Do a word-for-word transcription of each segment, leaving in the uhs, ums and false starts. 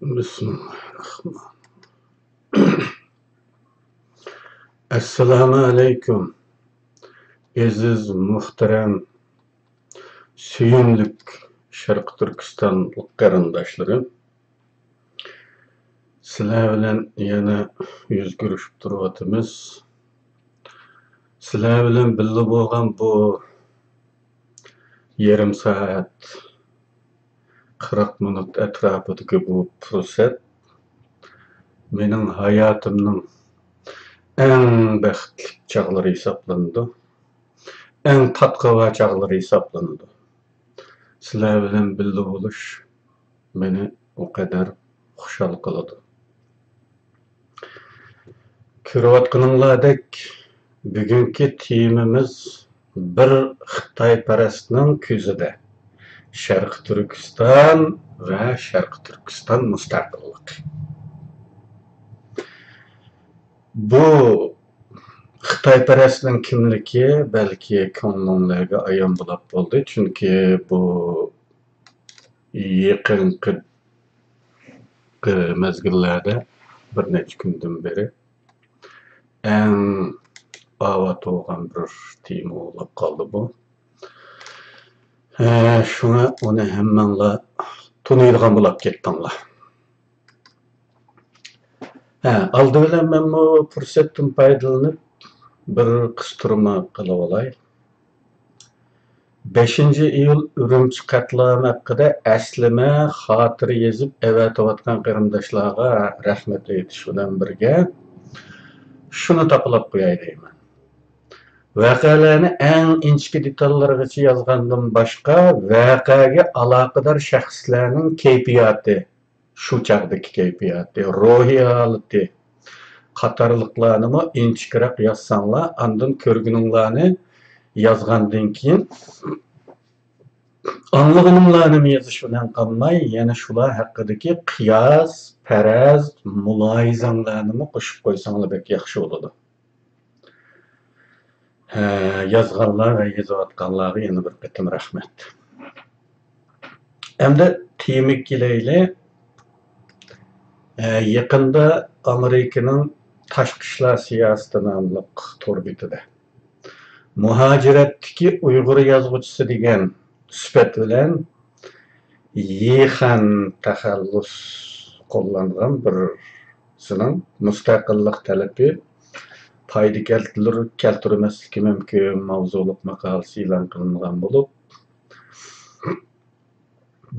بىسمىللاھىررەھمانىررەھىم. ئەسسالامۇ ئەلەيكۇم، ئەزىز، مۇھتەرەم، سۆيۈملۈك شەرقىي تۈركىستانلىق قېرىنداشلىرىم. سىلەر بىلەن يەنە يۈز كۆرۈشۈپ تۇرۇۋاتىمىز. سىلەر بىلەن بىللە بولغان بۇ يېرىم سائەت، قىرىق مىنۇت ئەتراپىدىكى بۇ پۇرسەت مېنىڭ ھاياتىمنىڭ ئەڭ بەختلىك چاغلىرى ھېسابلىنىدۇ. ئەڭ تاتقا بار چاغلىرى ھېسابلىنىدۇ. سىلەر بىلەن بىللە بولۇش مېنى ئۇ قەدەر خۇشال قىلىدۇ. كۆرۈۋاتقىنىڭلاردەك، بۈگۈنكى تېمىمىز بىر خىتايپەرەسنىڭ كۆزىدە شەرقىي تۈركىستان ۋە شەرقىي تۈركىستان مۇستەقىللىقى. بۇ خىتايپەرەسنىڭ كىملىكى بەلكى كۆڭلۈڭلارغا ئايان بولاپ بولدى، چۈنكى بۇ يېقىنقى مەزگىللەردە بىر نەچچە كۈندىن بېرى ئەڭ ئاۋات بولغان بىر تېما بولۇپ قالدى بۇ. ھە، شۇڭا ئۇنى ھەممەڭلار تونۇيدىغان بولاپ كەتتىڭلار. ھە، ئالدى بىلەن مەنمۇ پۇرسەتتىن پايدىلىنىپ بىر قىستۇرما قىلىۋالاي. بەشىنچى ئىيۇل ئۈرۈمچى قەتلىئامى ھەققىدە ئەسلىمە، خاتىرە يېزىپ ئەۋەتىۋاتقان قېرىنداشلارغا رەھمەت ئېيتىش بىلەن بىرگە، شۇنى تاپىلاپ قوياي دەيمەن. ۋەقەلەرنى ئەڭ ئىنچىكە دېتاللىرىغىچە يازغاندىن باشقا، ۋەقەگە ئالاقىدار شەخسلەرنىڭ كەيپىياتى، شۇ چاغدىكى كەيپىياتى، روھىي ھالىتى قاتارلىقلارنىمۇ ئىنچىكىرەك يازساڭلار، ئاندىن كۆرگىنىڭلارنى يازغاندىن كېيىن، ئاڭلىغىنىڭلارنىمۇ يېزىش بىلەن قالماي، يەنە شۇلار ھەققىدىكى قىياس، پەرەز، مۇلاھىزەڭلارنىمۇ قوشۇپ قويساڭلار بەك ياخشى بولىدۇ. ھە، يازغانلار ۋە يېزىۋاتقانلارغا يەنە بىر قېتىم رەھمەت. ئەمدى تېمىگە كېلەيلى. ھە، يېقىندا ئامېرىكىنىڭ تاشقى ئىشلار سىياسىتى ناملىق تور بېتىدە مۇھاجىرەتتىكى ئۇيغۇر يازغۇچىسى دېگەن سۈپەت بىلەن يىخەن تەخەللۇس قوللانغان بىرسىنىڭ مۇستەقىللىق تەلىپى پايدا كەلتۈر-، كەلتۈرمەسلىكى مۇمكىن ماۋزۇلۇق ماقالىسى ئېلان قىلىنغان بولۇپ،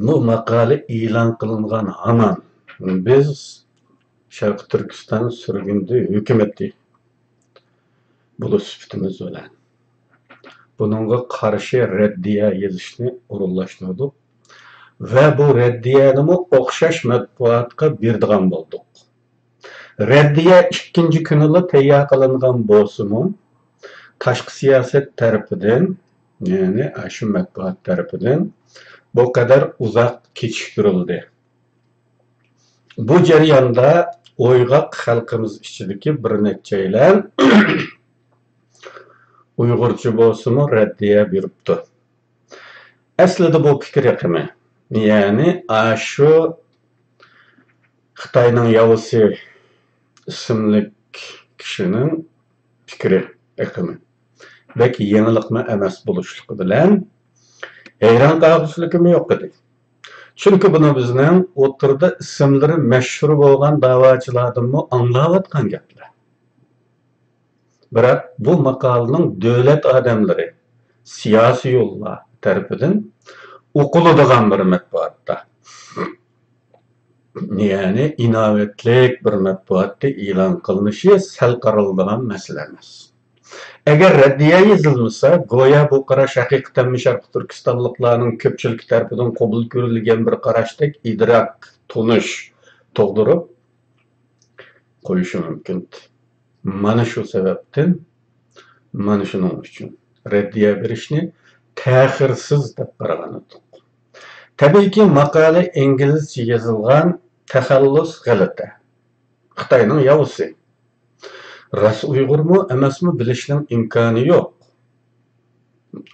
بۇ ماقالە ئېلان قىلىنغان ھامان بىز شەرقىي تۈركىستان سۈرگۈندە ھۆكۈمىتى بولۇش سۈپىتىمىز بىلەن بۇنىڭغا قارشى رەددىيە يېزىشنى ئورۇنلاشتۇردۇق ۋە بۇ رەددىيەنىمۇ ئوخشاش مەتبۇئاتقا بېرىدىغان بولدۇق. رەددىيە ئىككىنچى كۈنىلا تەييار قىلىنغان بولسىمۇ، تاشقى سىياسەت تەرىپىدىن، يەنى ئاشۇ مەتبۇئات تەرىپىدىن بۇ قەدەر ئۇزاق كېچىكتۈرۈلدى. بۇ جەرياندا ئويغاق خەلقىمىز ئىچىدىكى بىر نەچچەيلەن ئۇيغۇرچە بولسىمۇ رەددىيە بېرىپتۇ. ئەسلىدە بۇ پىكىر ئېقىمى، يەنى ئاشۇ خىتاينىڭ ياۋىسى ئىسىملىك كىشىنىڭ پىكرى ئېقىمى بەك يېڭىلىقمۇ ئەمەس بولۇشلۇقى بىلەن، ھەيران قالغۇچىلىكىمۇ يوق ئىدى. چۈنكى بۇنى بىزنىڭ ئوتتۇرىدا ئىسىملىرى مەشھۇر بولغان داۋاچىلاردىنمۇ ئاڭلاۋاتقان گەپلەر. بىراق بۇ ماقالىنىڭ دۆلەت ئادەملىرى، سىياسىيونلار تەرىپىدىن ئوقۇلىدىغان بىر مەتبۇئاتتا، يەنى ئىناۋەتلىك بىر مەتبۇئاتتا ئېلان قىلىنىشى سەل قارىلىدىغان مەسىلە ئەمەس. ئەگەر رەددىيە يېزىلمىسا، گويا بۇ قاراش ھەقىقەتەنمۇ شەرقىي تۈركىستانلىقلارنىڭ كۆپچىلىك تەرىپىدىن قوبۇل كۆرۈلگەن بىر قاراشتەك ئىدراك، تونۇش تۇغدۇرۇپ قويۇشى مۇمكىن. مانا شۇ سەۋەبتىن، مانا شۇنىڭ ئۈچۈن رەددىيە بېرىشنى تەخىرسىز دەپ قارىغان ئىدۇق. تەبىئىيكى، ماقالە ئىنگلىزچە يېزىلغان، تەخەللۇس غەلىتە. خىتاينىڭ ياۋىسى. راست ئۇيغۇرمۇ ئەمەسمۇ بىلىشنىڭ ئىمكانى يوق.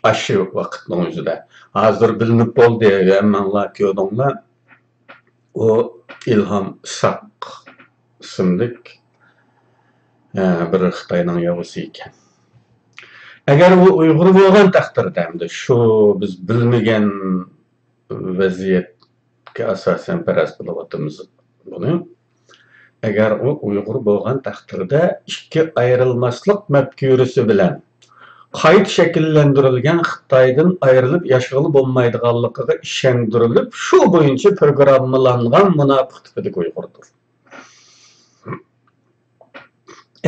ئاشۇ ۋاقىتنىڭ ئۆزىدە. ھازىر بىلىنىپ بولدى، ھەممەڭلار كۆردۈڭلار. ئۇ ئىلھام ئىسھاق ئىسىملىك، ئە، بىر خىتاينىڭ ياۋىسى ئىكەن. ئەگەر ئۇ ئۇيغۇر بولغان تەقدىردە، ئەمدى شۇ بىز بىلمىگەن ۋەزىيەتكە ئاساسەن پەرەز قىلىۋاتىمىز بۇنى. ئەگەر ئۇ ئۇيغۇر بولغان تەقدىردە، ئىككى ئايرىلماسلىق مەپكۇرىسى بىلەن قايتا شەكىللەندۈرۈلگەن خىتايدىن ئايرىلىپ ياشىغىلى بولمايدىغانلىقىغا ئىشەندۈرۈلۈپ، شۇ بويىچە پروگراممىلانغان مۇناپىق تىپىدىكى ئۇيغۇردۇر.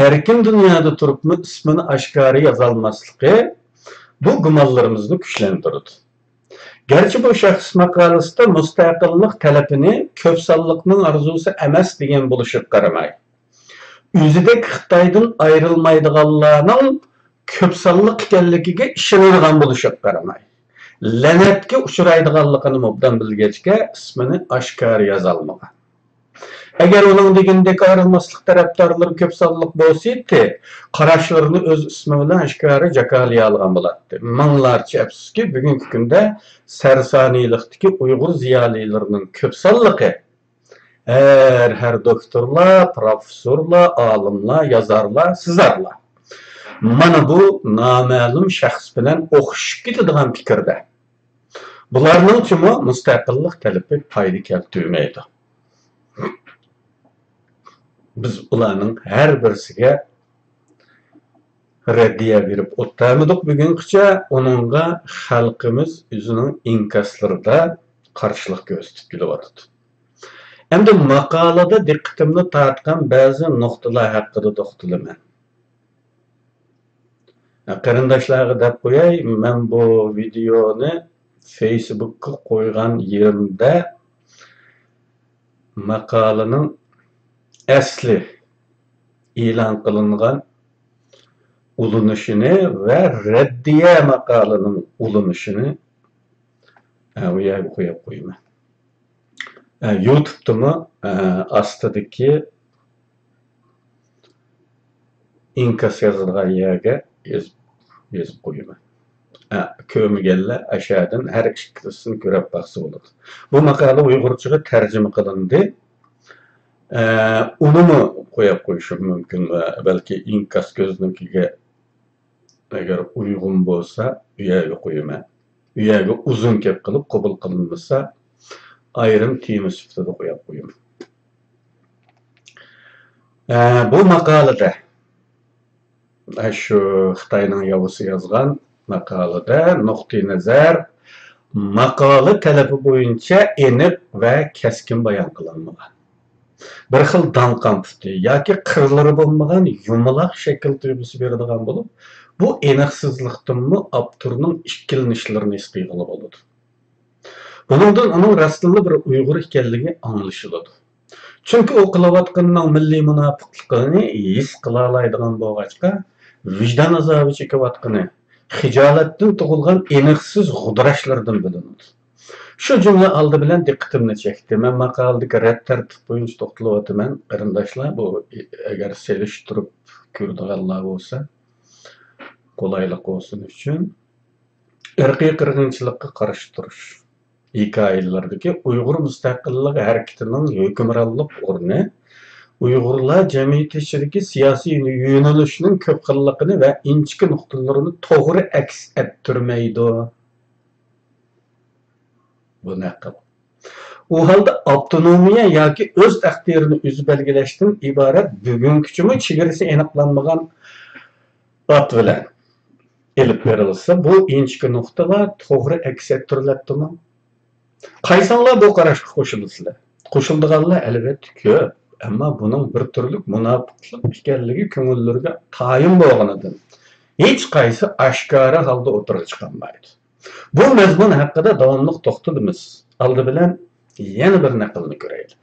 ئەركىن دۇنيادا تۇرۇپمۇ ئىسمىنى ئاشكارا يازالماسلىقى بۇ گۇمانلىرىمىزنى كۈچلەندۈرىدۇ. گەرچە بۇ شەخس ماقالىسىدا مۇستەقىللىق تەلىپىنى كۆپ سانلىقنىڭ ئارزۇسى ئەمەس دېگەن بولۇشىغا قارىماي، ئۆزىدەك خىتايدىن ئايرىلمايدىغانلارنىڭ كۆپ سانلىق ئىكەنلىكىگە ئىشىنىدىغان بولۇشىغا قارىماي، لەنەتكە ئۇچرايدىغانلىقىنى ئوبدان بىلگەچكە، ئىسمىنى ئاشكارا يازالمىغان. ئەگەر ئۇنىڭ دېگىنىدەك ئايرىلماسلىق تەرەپدارلىرى كۆپ سانلىق بولسىدى، قاراشلىرىنى ئۆز ئىسمى بىلەن ئاشكارا جاكارلىيالىغان بولاتتى. مىڭلارچە ئەپسۇسكى، بۈگۈنكى كۈندە سەرسانىيلىقتىكى ئۇيغۇر زىيالىيلىرىنىڭ كۆپ سانلىقى، ھەر، ھەر دوكتورلار، پروفېسسورلار، ئالىملار، يازارلار، سىزارلار، مانا بۇ نامەلۇم شەخس بىلەن ئوخشىشىپ كېتىدىغان پىكىردە. بۇلارنىڭچىمۇ مۇستەقىللىق تەلىپى پايدا كەلتۈرمەيدۇ. بىز ئۇلارنىڭ ھەر بىرسىگە رەددىيە بېرىپ ئولتۇرمىدۇق بۈگۈنگىچە، ئۇنىڭغا خەلقىمىز ئۆزىنىڭ ئىنكاسلىرىدا قارشىلىق كۆرسىتىپ كېلىۋاتىدۇ. ئەمدى ماقالىدا دىققىتىمنى تارتقان بەزى نۇقتىلار ھەققىدە توختىلىمەن. قېرىنداشلارغا دەپ قوياي، مەن بۇ ۋىدېئونى فېيسبۇكقا قويغان يېرىمدە ماقالىنىڭ ئەسلى ئېلان قىلىنغان ئۇلىنىشىنى ۋە رەددىيە ماقالىنىڭ ئۇلىنىشىنى، ئە، ئۇ يەرگە قويۇپ قويىمەن. ئە، يۇتۇبتىمۇ، ئە، ئاستىدىكى ئىنكاس يازىدىغان يەرگە يېزىپ، يېزىپ قويىمەن. ئە، كۆرمىگەنلەر ئەشەدىن ھەر ئىككىلىسىنى كۆرۈپ باقسا بولىدۇ. بۇ ماقالە ئۇيغۇرچىغا تەرجىمە قىلىندى. ئە، ئۇنىمۇ قويۇپ قويۇشۇم مۇمكىن ۋە بەلكى ئىنكاس كۆزنىكىگە ئەگەر ئۇيغۇن بولسا، ئۇ يەرگە قويىمەن. ئۇ يەرگە ئۇزۇن گەپ قىلىپ قوبۇل قىلىنمىسا، ئايرىم تېما سۈپىتىدە قويۇپ قويىمەن. ئە، بۇ ماقالىدە، ئە، شۇ خىتاينىڭ ياۋىسى يازغان ماقالىدە نۇقتىئى نەزەر ماقالە تەلىپى بويىچە ئېنىق ۋە كەسكىن بايان قىلىنمىغان. بىر خىل داڭقان پۇتى ياكى قىرلىرى بولمىغان يۇمىلاق شەكىل تۇيغۇسى بېرىدىغان بولۇپ، بۇ ئېنىقسىزلىقتىنمۇ ئاپتورنىڭ ئىككىلىنىشلىرىنى ھېس قىلغىلى بولىدۇ. بۇنىڭدىن ئۇنىڭ راستتىنلا بىر ئۇيغۇر ئىكەنلىكى ئاڭلىشىلىدۇ. چۈنكى ئۇ قىلىۋاتقىنىنىڭ مىللىي مۇناپىقلىقىنى ھېس قىلالايدىغان بولغاچقا، ۋىجدان ئازابى چېكىۋاتقىنى، خىجالەتتىن تۇغۇلغان ئېنىقسىز غۇدراشلىرىدىن بىلىنىدۇ. شۇ جۈملە ئالدى بىلەن دىققىتىمنى چەكتى. مەن ماقالىدىكى رەت تەرتىپ بويىچە توختىلىۋاتىمەن، قېرىنداشلار. بۇ ئەگەر سېلىشتۇرۇپ كۆرىدىغانلار بولسا، قولايلىق بولسۇن ئۈچۈن. ئىرقىي قىرغىنچىلىققا قارشى تۇرۇش ھېكايىلىرىدىكى ئۇيغۇر مۇستەقىللىقى ھەرىكىتىنىڭ ھۆكۈمرانلىق ئورنى ئۇيغۇرلار جەمئىيىتى ئىچىدىكى سىياسىي يۆنىلىشنىڭ كۆپ خىللىقىنى ۋە ئىنچىكە نۇقتىلىرىنى توغرا ئەكس ئەتتۈرمەيدۇ. بۇ نەقىل. ئۇ ھالدا ئاپتونومىيە ياكى ئۆز تەقدىرىنى ئۆزى بەلگىلەشتىن ئىبارەت بۈگۈنگىچىمۇ چېگرىسى ئېنىقلانمىغان ئات بىلەن ئېلىپ بېرىلسا، بۇ ئىنچىكە نۇقتىغا توغرا ئەكس ئەتتۈرۈلەتتىمۇ؟ قايسىڭلار بۇ قاراشقا قوشۇلىسىلەر؟ قوشۇلىدىغانلار ئەلۋەتتە كۆپ، ئەمما بۇنىڭ بىر تۈرلۈك مۇناپىقلىق ئىكەنلىكى كۆڭۈللىرىگە تايىن بولغىنىدىن، ھېچقايسى ئاشكارا ھالدا ئوتتۇرىغا چىقالمايدۇ. بۇ مەزمۇن ھەققىدە داۋاملىق توختىلىمىز. ئالدى بىلەن يەنە بىر نەقىلنى كۆرەيلى.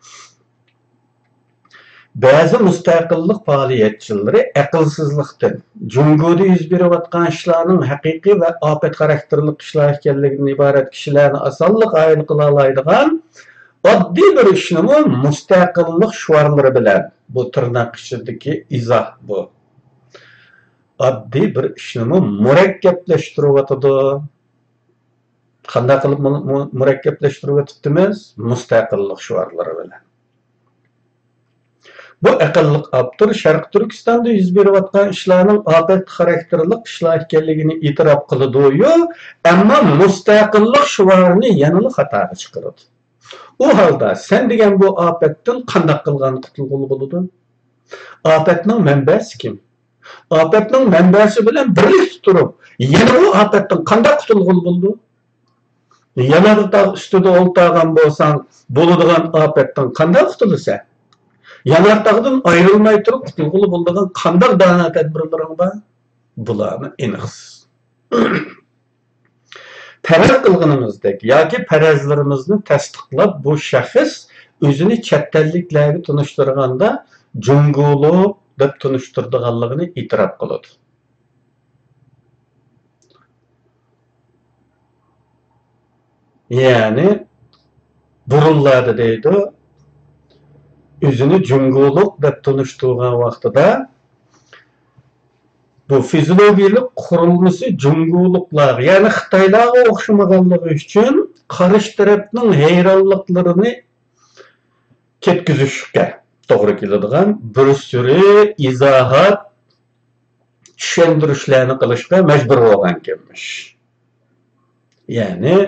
بەزى مۇستەقىللىق پائالىيەتچىلىرى ئەقىلسىزلىقتىن، جۇڭگودا يۈز بېرىۋاتقان ئىشلارنىڭ ھەقىقىي ۋە ئاپەت خاراكتېرلىق ئىشلار ئىكەنلىكىدىن ئىبارەت كىشىلەرنى ئاسانلىق قايىل قىلالايدىغان ئاددىي بىر ئىشنىمۇ مۇستەقىللىق شوئارلىرى بىلەن، بۇ تىرناق ئىچىدىكى ئىزاھ بۇ، ئاددىي بىر ئىشنىمۇ مۇرەككەپلەشتۈرۈۋاتىدۇ. قانداق قىلىپ مۇ-، مۇ-، مۇرەككەپلەشتۈرۈۋېتىپتىمىز؟ مۇستەقىللىق شوئارلىرى بىلەن. بۇ ئەقىللىق ئاپتور شەرقىي تۈركىستاندا يۈز بېرىۋاتقان ئىشلارنىڭ ئاپەت خاراكتېرلىق ئىشلار ئىكەنلىكىنى ئېتىراپ قىلىدۇ-يۇ، ئەمما مۇستەقىللىق شوئارىنى يەنىلا خاتاغا چىقىرىدۇ. ئۇ ھالدا سەن دېگەن بۇ ئاپەتتىن قانداق قىلغان قۇتۇلغىلى بولىدۇ؟ ئاپەتنىڭ مەنبەسى كىم؟ ئاپەتنىڭ مەنبەسى بىلەن بىرلىكتە تۇرۇپ، يەنە بۇ ئاپەتتىن قانداق قۇتۇلغىلى بولىدۇ؟ يانار تاغ ئۈستىدە ئولتۇرغان بولساڭ، بولىدىغان ئاپەتتىن قانداق قۇتۇلىسەن؟ يانار تاغدىن ئايرىلماي تۇرۇپ قۇتۇلغىلى بولىدىغان قانداق دانا تەدبىرلىرىڭ بار؟ بۇلارمۇ ئېنىقسىز. پەرەز قىلغىنىمىزدەك ياكى پەرەزلىرىمىزنى تەستىقلاپ، بۇ شەخس ئۆزىنى چەت ئەللىكلەرگە تونۇشتۇرغاندا جۇڭگولۇق دەپ تونۇشتۇرىدىغانلىقىنى ئېتىراپ قىلىدۇ. يەنى بۇرۇنلاردا دەيدۇ، ئۆزىنى جۇڭگولۇق دەپ تونۇشتۇرغان ۋاقتىدا، بۇ فىزىولوگىيەلىك قۇرۇلمىسى جۇڭگولۇقلارغا، يەنى خىتايلارغا ئوخشىمىغانلىقى ئۈچۈن قارشى تەرەپنىڭ ھەيرانلىقلىرىنى كەتكۈزۈشكە توغرا كېلىدىغان بىر سۈرى ئىزاھات، چۈشەندۈرۈشلەرنى قىلىشقا مەجبۇر بولغانىكەنمىش. يەنى،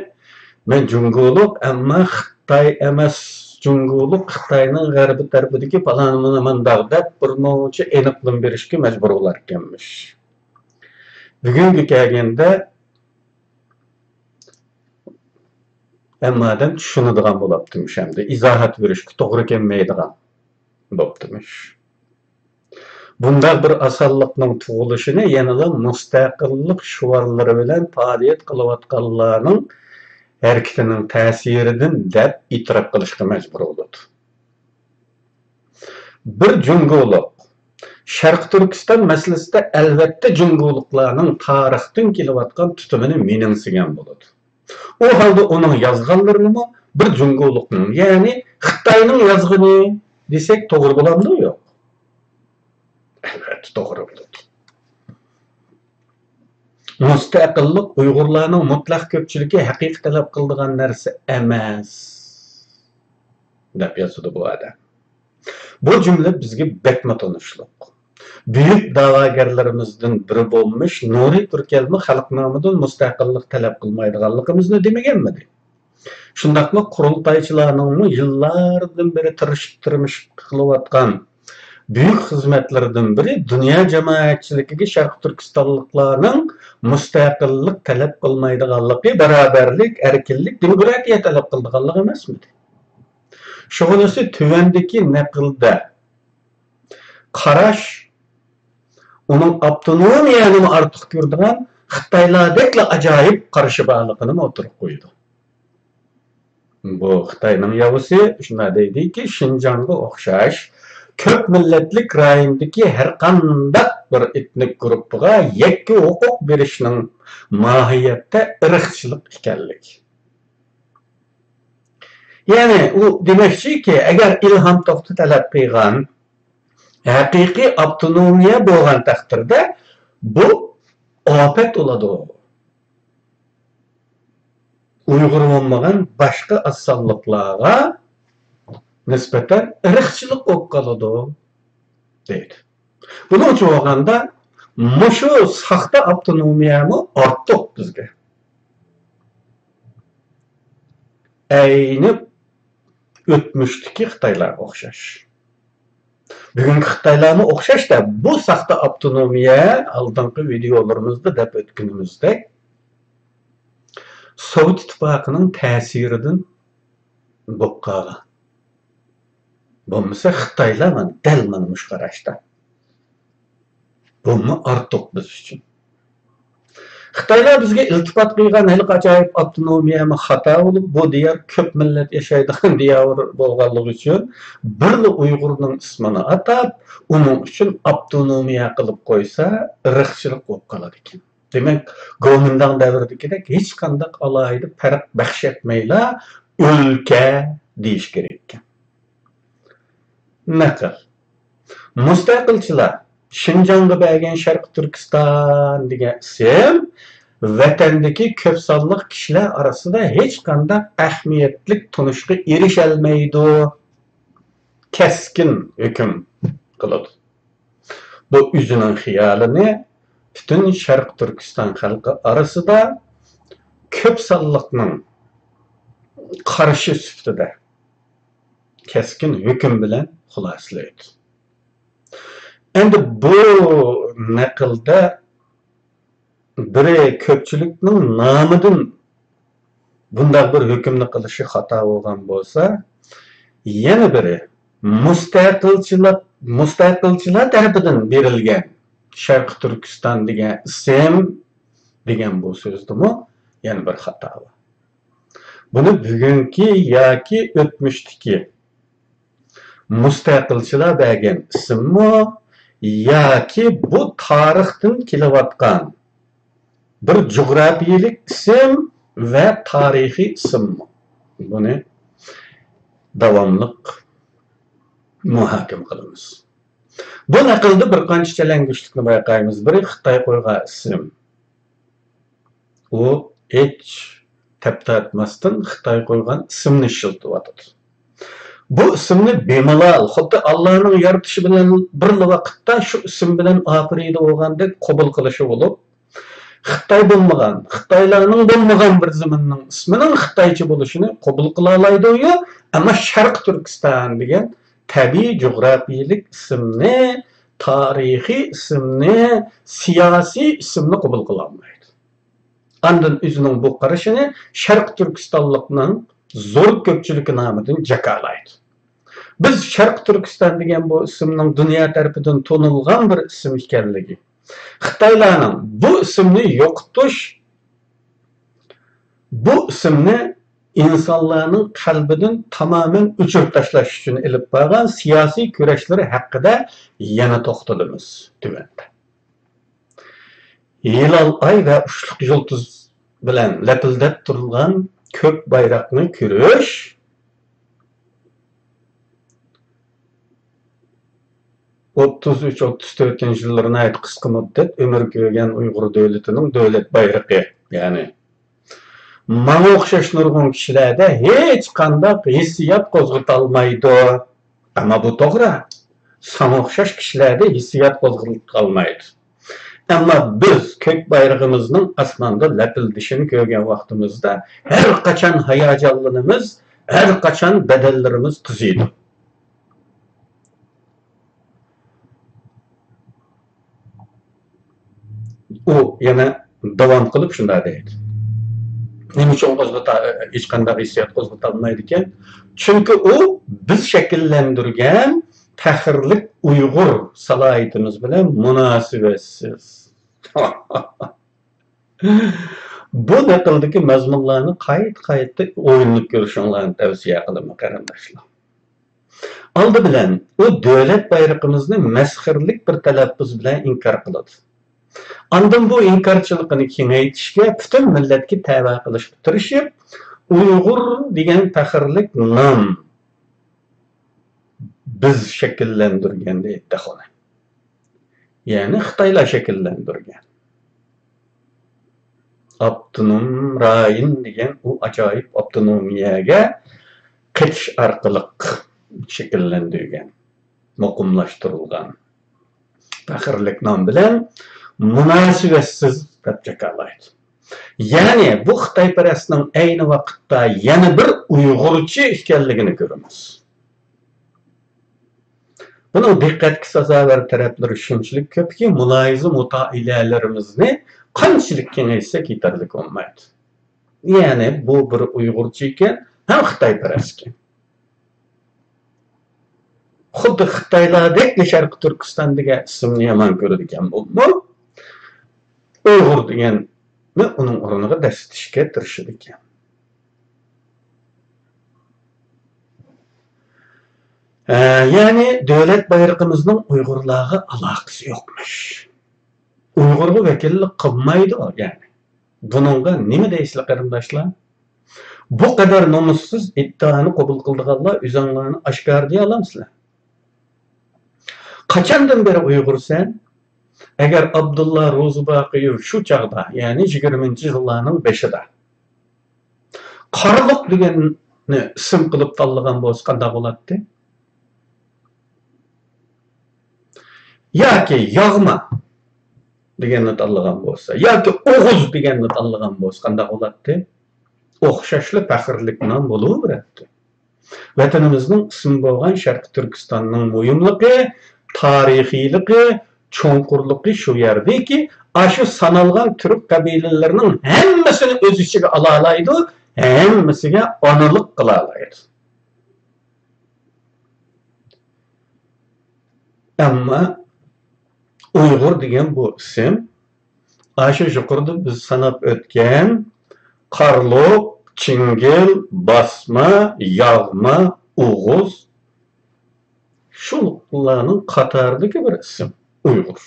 مەن جۇڭگولۇق، ئەمما خىتاي ئەمەس، جۇڭگولۇق خىتاينىڭ غەربىي تەرىپىدىكى پالان مانا مانداق دەپ بىر مۇنچە ئېنىقلىما بېرىشكە مەجبۇر بولاركەنمىش. بۈگۈنگە كەلگەندە ھەممە ئادەم چۈشىنىدىغان بولاپتىمىش ئەمدى، ئىزاھات بېرىشكە توغرا كەلمەيدىغان بوپتىمىش. بۇنداق بىر ئاسانلىقنىڭ تۇغۇلۇشىنى يەنىلا مۇستەقىللىق شوئارلىرى بىلەن پائالىيەت قىلىۋاتقانلارنىڭ ھەرىكىتىنىڭ تەسىرىدىن دەپ ئېتىراپ قىلىشقا مەجبۇر بولىدۇ. بىر جۇڭگولۇق شەرقىي تۈركىستان مەسىلىسىدە ئەلۋەتتە جۇڭگولۇقلارنىڭ تارىختىن كېلىۋاتقان تۇتۇمىنى مىنىڭسىگەن بولىدۇ. ئۇ ھالدا ئۇنىڭ يازغانلىرىنىمۇ بىر جۇڭگولۇقنىڭ، يەنى خىتاينىڭ يازغىنى دېسەك توغرا بولامدۇ؟ يوق. ئەلۋەتتە توغرا بولىدۇ. مۇستەقىللىق ئۇيغۇرلارنىڭ مۇتلەق كۆپچىلىكى ھەقىقىي تەلەپ قىلىدىغان نەرسە ئەمەس، دەپ يازىدۇ بۇ ئادەم. بۇ جۈملە بىزگە بەكمۇ تونۇشلۇق. بۈيۈك دەۋاگەرلىرىمىزدىن بىرى بولمىش نۇرى تۈركەلمۇ خەلق نامىدىن مۇستەقىللىق تەلەپ قىلمايدىغانلىقىمىزنى دېمىگەنمىدى؟ شۇنداقلا قۇرۇلتايچىلارنىڭمۇ يىللاردىن بېرى تىرىشىپ تىرمىشىپ قىلىۋاتقان بۈيۈك خىزمەتلىرىدىن بىرى دۇنيا جامائەتچىلىكىگە شەرقىي تۈركىستانلىقلارنىڭ مۇستەقىللىق تەلەپ قىلمايدىغانلىقى، باراۋەرلىك، ئەركىنلىك، دېموكراتىيە تەلەپ قىلىدىغانلىقى ئەمەسمىدى؟ شۇغىنىسى تۆۋەندىكى نەقىلدە قاراش ئۇنىڭ ئاپتونومىيەنىمۇ ئارتۇق كۆرىدىغان خىتايلاردەكلا ئاجايىپ قارىشى بارلىقىنىمۇ ئوتتۇرىغا قويىدۇ. بۇ خىتاينىڭ ياۋىسى شۇنداق دەيدىكى، شىنجاڭغا ئوخشاش كۆپ مىللەتلىك رايوندىكى ھەرقانداق بىر ئېتنىك گۇرۇپپىغا يەككە ھوقۇق بېرىشنىڭ ماھىيەتتە ئىرقچىلىق ئىكەنلىكى. يەنى ئۇ دېمەكچىكى، ئەگەر ئىلھام توختى تەلەپ قىلغان ھەقىقىي ئاپتونومىيە بولغان تەقدىردە، بۇ ئاپەت بولىدۇ. ئۇيغۇر بولمىغان باشقا ئاز سانلىقلارغا نىسبەتەن ئىرقچىلىق بولۇپ قالىدۇ، دەيدۇ. بۇنىڭ ئۈچۈن بولغاندا، مۇشۇ ساختا ئاپتونومىيەمۇ ئارتۇق بىزگە. ئەينى ئۆتمۈشتىكى خىتايلارغا ئوخشاش. بۈگۈنكى خىتايلارمۇ ئوخشاش-دە، بۇ ساختا ئاپتونومىيە، ئالدىنقى ۋىدېئولىرىمىزدا دەپ ئۆتكىنىمىزدەك، سوۋېت ئىتتىپاقىنىڭ تەسىرىدىن بولۇپ قالغان. بولمىسا خىتايلار مانا دەل مانا مۇشۇ قاراشتا. بۇمۇ ئارتۇق بىز ئۈچۈن. خىتايلار بىزگە ئىلتىپات قىلغان ھېلىقى ئاجايىپ ئاپتونومىيەمۇ خاتا بولۇپ، بۇ دىيار كۆپ مىللەت ياشايدىغان دىيار بولغانلىقى ئۈچۈن بىرلا ئۇيغۇرنىڭ ئىسمىنى ئاتاپ، ئۇنىڭ ئۈچۈن ئاپتونومىيە قىلىپ قويسا، ئىرقچىلىق بولۇپ قالىدىكەن. دېمەك، گومىنداڭ دەۋرىدىكىدەك ھېچقانداق ئالاھىدە پەرق بەخش ئەتمەيلا، ئۆلكە دېيىش كېرەككەن. نەقىل. مۇستەقىلچىلار شىنجاڭغا بەرگەن شەرقىي تۈركىستان دېگەن ئىسىم ۋەتەندىكى كۆپ سانلىق كىشىلەر ئارىسىدا ھېچقانداق ئەھمىيەتلىك تونۇشقا ئېرىشەلمەيدۇ. كەسكىن ھۆكۈم قىلىدۇ. بۇ ئۆزىنىڭ خىيالىنى پۈتۈن شەرقىي تۈركىستان خەلقى ئارىسىدا كۆپ سانلىقنىڭ قارىشى سۈپىتىدە كەسكىن ھۆكۈم بىلەن خۇلاسىلەيدۇ. ئەمدى بۇ نەقىلدە بىرى كۆپچىلىكنىڭ نامىدىن بۇنداق بىر ھۆكۈمنى قىلىشى خاتا بولغان بولسا، يەنە بىرى مۇستەقىلچىلار، مۇستەقىلچىلار تەرىپىدىن بېرىلگەن شەرقىي تۈركىستان دېگەن ئىسىم دېگەن بۇ سۆزدىمۇ يەنە بىر خاتا بار. بۇنى بۈگۈنكى ياكى ئۆتمۈشتىكى مۇستەقىلچىلار بەرگەن ئىسىممۇ ياكى بۇ تارىختىن كېلىۋاتقان بىر جۇغراپىيىلىك ئىسىم ۋە تارىخىي ئىسىممۇ؟ بۇنى داۋاملىق مۇھاكىمە قىلىمىز. بۇ نەقىلدە بىر قانچە چەلەڭگۈچلۈكنى بايقايمىز. بىرى خىتاي قويغان ئىسىم. ئۇ ھېچ تەپ تارتماستىن خىتاي قويغان ئىسىمنى ئىشلىتىۋاتىدۇ. بۇ ئىسىمنى بىمالال، خۇددى ئاللانىڭ يارىتىشى بىلەن بىرلا ۋاقىتتا شۇ ئىسىم بىلەن ئاپىرىدە بولغاندەك قوبۇل قىلىشى بولۇپ، خىتاي بولمىغان، خىتايلارنىڭ بولمىغان بىر زېمىننىڭ ئىسمىنىڭ خىتايچە بولۇشىنى قوبۇل قىلالايدۇ-يۇ، ئەمما شەرقىي تۈركىستان دېگەن تەبىئىي جۇغراپىيىلىك ئىسىمنى، تارىخىي ئىسىمنى، سىياسىي ئىسىمنى قوبۇل قىلالمايدۇ. ئاندىن ئۆزىنىڭ بۇ قارىشىنى شەرقىي تۈركىستانلىقنىڭ زور كۆپچىلىكى نامىدىن جاكارلايدۇ. بىز شەرقىي تۈركىستان دېگەن بۇ ئىسىمنىڭ دۇنيا تەرىپىدىن تونۇلغان بىر ئىسىم ئىكەنلىكى، خىتايلارنىڭ بۇ ئىسىمنى يوقىتىش، بۇ ئىسىمنى ئىنسانلارنىڭ قەلبىدىن تامامەن ئۆچۈرۈپ تاشلاش ئۈچۈن ئېلىپ بارغان سىياسىي كۈرەشلىرى ھەققىدە يەنە توختىلىمىز تۆۋەندە. ھىلال ئاي ۋە ئۇچلۇق يۇلتۇز بىلەن لەپىلدەپ تۇرغان كۆك بايراقنى كۆرۈش، ئوتتۇز ئۈچ، ئوتتۇز تۆتىنچى يىللىرى ناھايىتى قىسقا مۇددەت ئۆمۈر كۆرگەن ئۇيغۇر دۆلىتىنىڭ دۆلەت بايرىقى، يەنى ماڭا ئوخشاش نۇرغۇن كىشىلەردە ھېچقانداق ھېسسىيات قوزغىتالمايدۇ. ئەمما بۇ توغرا. ساڭا ئوخشاش كىشىلەردە ھېسسىيات قوزغىتالمايدۇ. ئەمما بىز كۆك بايرىقىمىزنىڭ ئاسماندا لەپىلدىشىنى كۆرگەن ۋاقتىمىزدا، ھەر قاچان ھاياجانلىنىمىز، ھەر قاچان بەدەنلىرىمىز قىزىيدۇ. ئۇ يەنە داۋام قىلىپ شۇنداق دەيدۇ. نېمە ئۈچۈن قوزغىتا-، ھېچقانداق ھېسسىيات قوزغىتالمايدىكەن؟ چۈنكى ئۇ بىز شەكىللەندۈرگەن پەخىرلىك ئۇيغۇر سالاھىيىتىمىز بىلەن مۇناسىۋەتسىز. بۇ نەقىلدىكى مەزمۇنلارنى قايتا-قايتا ئويلىنىپ كۆرۈشۈڭلارنى تەۋسىيە قىلىمەن، قېرىنداشلار. ئالدى بىلەن، ئۇ دۆلەت بايرىقىمىزنى مەسخىرىلىك بىر تەلەپپۇز بىلەن ئىنكار قىلىدۇ. ئاندىن بۇ ئىنكارچىلىقىنى كېڭەيتىشكە، پۈتۈن مىللەتكە تەۋە قىلىشقا تىرىشىپ، ئۇيغۇر دېگەن پەخىرلىك نام بىز شەكىللەندۈرگەن دەيدۇ تېخىمۇ. يەنى خىتايلار شەكىللەندۈرگەن. ئاپتونوم رايون دېگەن ئۇ ئاجايىپ ئاپتونومىيەگە قېتىش ئارقىلىق شەكىللەندۈرگەن، مۇقىملاشتۇرۇلغان پەخىرلىك نام بىلەن مۇناسىۋەتسىز دەپ جاكارلايدۇ. يەنى بۇ خىتايپەرەسنىڭ ئەينى ۋاقىتتا يەنە بىر ئۇيغۇرچى ئىكەنلىكىنى كۆرىمىز. بۇنىڭ دىققەتكە سازاۋەر تەرەپلىرى شۇنچىلىك كۆپكى، مۇلاھىزە مۇتائىلەلىرىمىزنى قانچىلىك كېڭەيتسەك يېتەرلىك بولمايدۇ. يەنى بۇ بىر ئۇيغۇرچە ئىكەن، ھەم خىتايپەرەس ئىكەن. خۇددى خىتايلاردەكلا شەرقىي تۈركىستان دېگەن ئىسىمنى يامان كۆرىدىكەن بولۇپمۇ، ئۇيغۇر دېگەننى ئۇنىڭ ئورنىغا دەسسىتىشكە تىرىشىدىكەن. ئە، يەنى دۆلەت بايرىقىمىزنىڭ ئۇيغۇرلارغا ئالاقىسى يوقمىش. ئۇيغۇرغا ۋەكىللىك قىلمايدۇ، يەنى. بۇنىڭغا نېمە دەيسىلەر، قېرىنداشلار؟ بۇ قەدەر نومۇسسىز ئىددىئانى قوبۇل قىلىدىغانلار ئۆزۈڭلارنى ئاشكارا دېيەلامسىلەر؟ قاچاندىن بېرى ئۇيغۇرسەن؟ ئەگەر ئابدۇللا روزى باقىيېۋ شۇ چاغدا، يەنى يىگىرمىنچى يىللارنىڭ بېشىدا، قارلۇق دېگەننى ئىسىم قىلىپ تاللىغان بولسا قانداق بولاتتى؟ ياكى ياغما دېگەننى تاللىغان بولسا، ياكى ئوغۇز دېگەننى تاللىغان بولسا قانداق بولاتتى؟ ئوخشاشلا پەخىرلىك نام بولۇۋېرەتتى. ۋەتىنىمىزنىڭ ئىسمى بولغان شەرقىي تۈركىستاننىڭ مۇھىملىقى، تارىخىيلىقى، چوڭقۇرلۇقى شۇ يەردىكى، ئاشۇ سانالغان تۈرك قەبىلىلىرىنىڭ ھەممىسىنى ئۆز ئىچىگە ئالالايدۇ، ھەممىسىگە ئانىلىق قىلالايدۇ. ئەمما ئۇيغۇر دېگەن بۇ ئىسىم ئاشۇ يۇقىرىدا بىز ساناپ ئۆتكەن قارلۇق، چىڭگىل، باسما، ياغما، ئوغۇز، شۇلارنىڭ قاتارىدىكى بىر ئىسىم ئۇيغۇر.